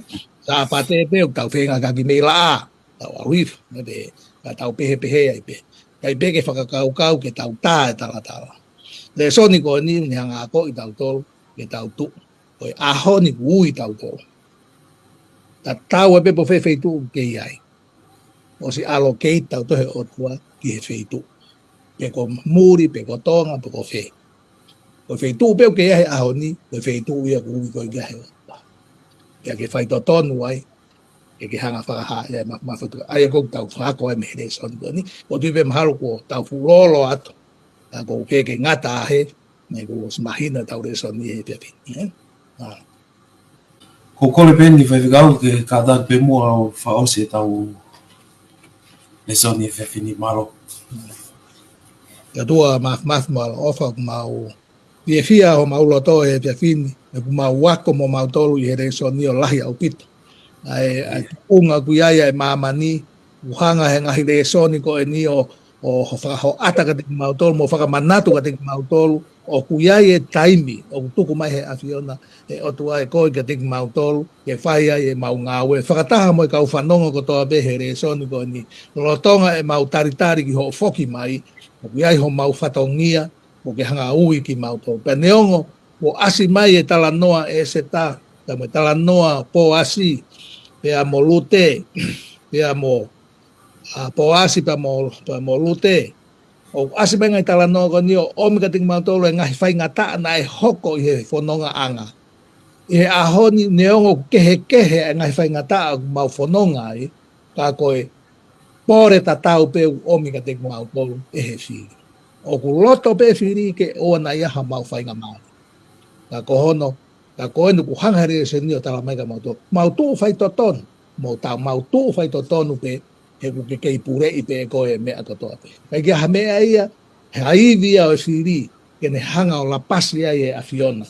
Sāpate pē ʻoku tau feinga ki ha kiʻi meʻi laʻā. Tau ʻalu hifo, ne pē, ka tau pehē pehē ai pē. ʻIkai pē ke fakakaukau ke tau tā e talatala. Lēsoni ko eni ne hanga ʻo akoʻi tautolu ke tau tuʻu. Ko e ʻaho ni kuo ui tautolu. Tatau ai pē pe ko fē feituʻu ʻoku ke ʻi ai. ʻOsi allocate tautolu he ʻOtua ki he feituʻu. Pe ko muli, pe ko Tonga, pe ko fē. Ko e feituʻu pē ʻoku ke ʻi ai he ʻaho ni, ko e feituʻu ia kuo ui koe ki ai he ʻOtua. Pea ke faitotonu ai, ke ke hanga ʻo fakahā ia ma-, mafatua. ʻA ia ʻoku tau fakahoko ai mei he lēsoni ko eni. ʻOku ou tui pē mahalo kuo tau fuʻu lōloa atu. Ka ʻoku ou pehē ke ngata ʻa e, ne kuo ʻosi mahino ʻetau lēsoni he efiafi ni, ē? ʻA. Ko e kole pē eni Faifekau ke kātaki pē muʻa ʻo fakaʻosi ʻetau lēsoni he efiafi ni, mālō. ʻE ʻOtua Māfimafi mo ʻaloʻofa, ʻoku mau fiefia homau loto he efiafi ni, he ʻoku mau ako mo mautolu ʻi he lēsoni ʻo lahi ʻaupito. ʻA e, ʻa e tuʻunga ʻoku ʻi ai ʻa e māmani, ʻoku hanga he ngaahi lēsoni ko eni ʻo, ʻo, ʻo fakahoʻata kiate kimautolu, mo fakamanatu kiate kimautolu, ʻoku ʻi ai e taimi, ʻoku tuku mai he ʻAfiona, ʻe ʻOtua ʻe koe kiate kimautolu, ke fai ai ʻemau ngāue. Fakataha mo e kau fanongo kotoa pē he lēsoni ko eni, lolotonga ʻemau talitali ki hoʻo foki mai, ʻoku ʻi ai homau fatongia, ʻoku ke hanga ʻo ui kimautolu. Pea neongo, kuo ʻasi mai e talanoa ʻa ʻEseta, pea mo e talanoa ʻa Poasi, pea mo Lute, pea mo, ʻa, Poasi pea mo, pea mo Lute. ʻOku ʻasi mai e ngaahi talanoa ko eni ʻo ʻomi kiate kimautolu e ngaahi faingataʻa naʻe hoko ʻi he fonongaʻanga. ʻI he ʻaho ni neongo ʻoku kehekehe e ngaahi faingataʻa ʻoku mau fononga ai, ka ko e pole tatau pē ʻoku ʻomi kiate kimautolu ʻe he fili. ʻOku loto pē fili ke ʻoua naʻa ʻi ai hamau faingamālie. Ka ko hono, ka ko eni ʻoku hanga he lēsoni ʻo tala mai kia mautolu. Mau tuʻu faitotonu, mo tau mau tuʻu faitotonu pē, he ʻoku ke kei puleʻi pē ʻe koe e meʻa kotoa pē. ʻIkai ke ʻi ai ha meʻa ia, he ʻa e ivi ia ʻo e fili, ke ne hanga ʻo lapasi ai e ʻAfiona.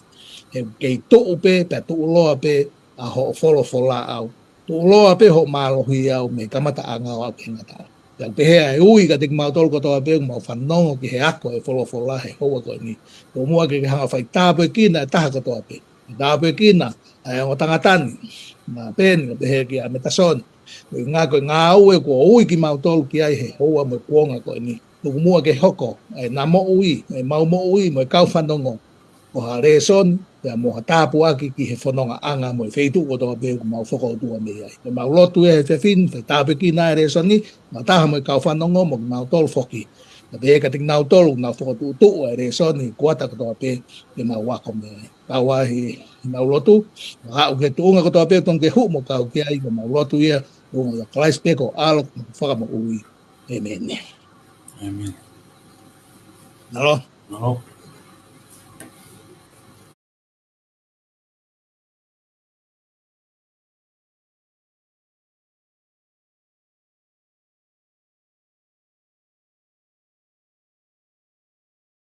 He ʻoku kei tuʻu pē, pea tuʻuloa pē, ʻa hoʻo folofola ʻau. Tuʻuloa pē hoʻo mālohi ʻau mei he kamataʻanga ʻo aʻu ki he ngataʻanga. Pea ʻoku pehē ʻa e ui kiate kimautolu kotoa pē, mau fanongo ki he ako e folofola he houa ko eni. Tomuʻa ke ke hanga ʻo fai tāpuekina e taha kotoa pē. Tāpuekina ʻa e ongo tangata ni. Naʻa pehē ni, pehē kia Metasoni. Ko e ngā-, ko e ngāue kuo ui kimautolu ki ai he houa mo e kuonga ko eni. Tuku muʻa ke hoko, ʻa e na moʻui, ʻa e mau moʻui, mo e kau fanongo. Ko ha lēsoni, pea mo ha tāpuaki ki he fonongaʻanga mo e feituʻu kotoa pē ʻoku mau fokoutua mei ai. Ko ʻemau lotu ia he efiafi ni, fai tāpuekina e lēsoni, mau taha mo e kau fanongo, mo kimautolu foki. Pea pehē kiate kinautolu, nau fokotuʻutuʻu e lēsoni, kuata kotoa pē, ke mau ako mei ai. Kau ai ʻemau lotu, mau aʻu ki he tuʻunga kotoa pē, tonu ke hū mo kau ki ai, ko ʻemau lotu ia, tuʻunga ʻia Kalaisi pē ko e ʻAlo, Fakamoʻui. ʻĒmeni. ʻĒmeni. Mālō. Mālō.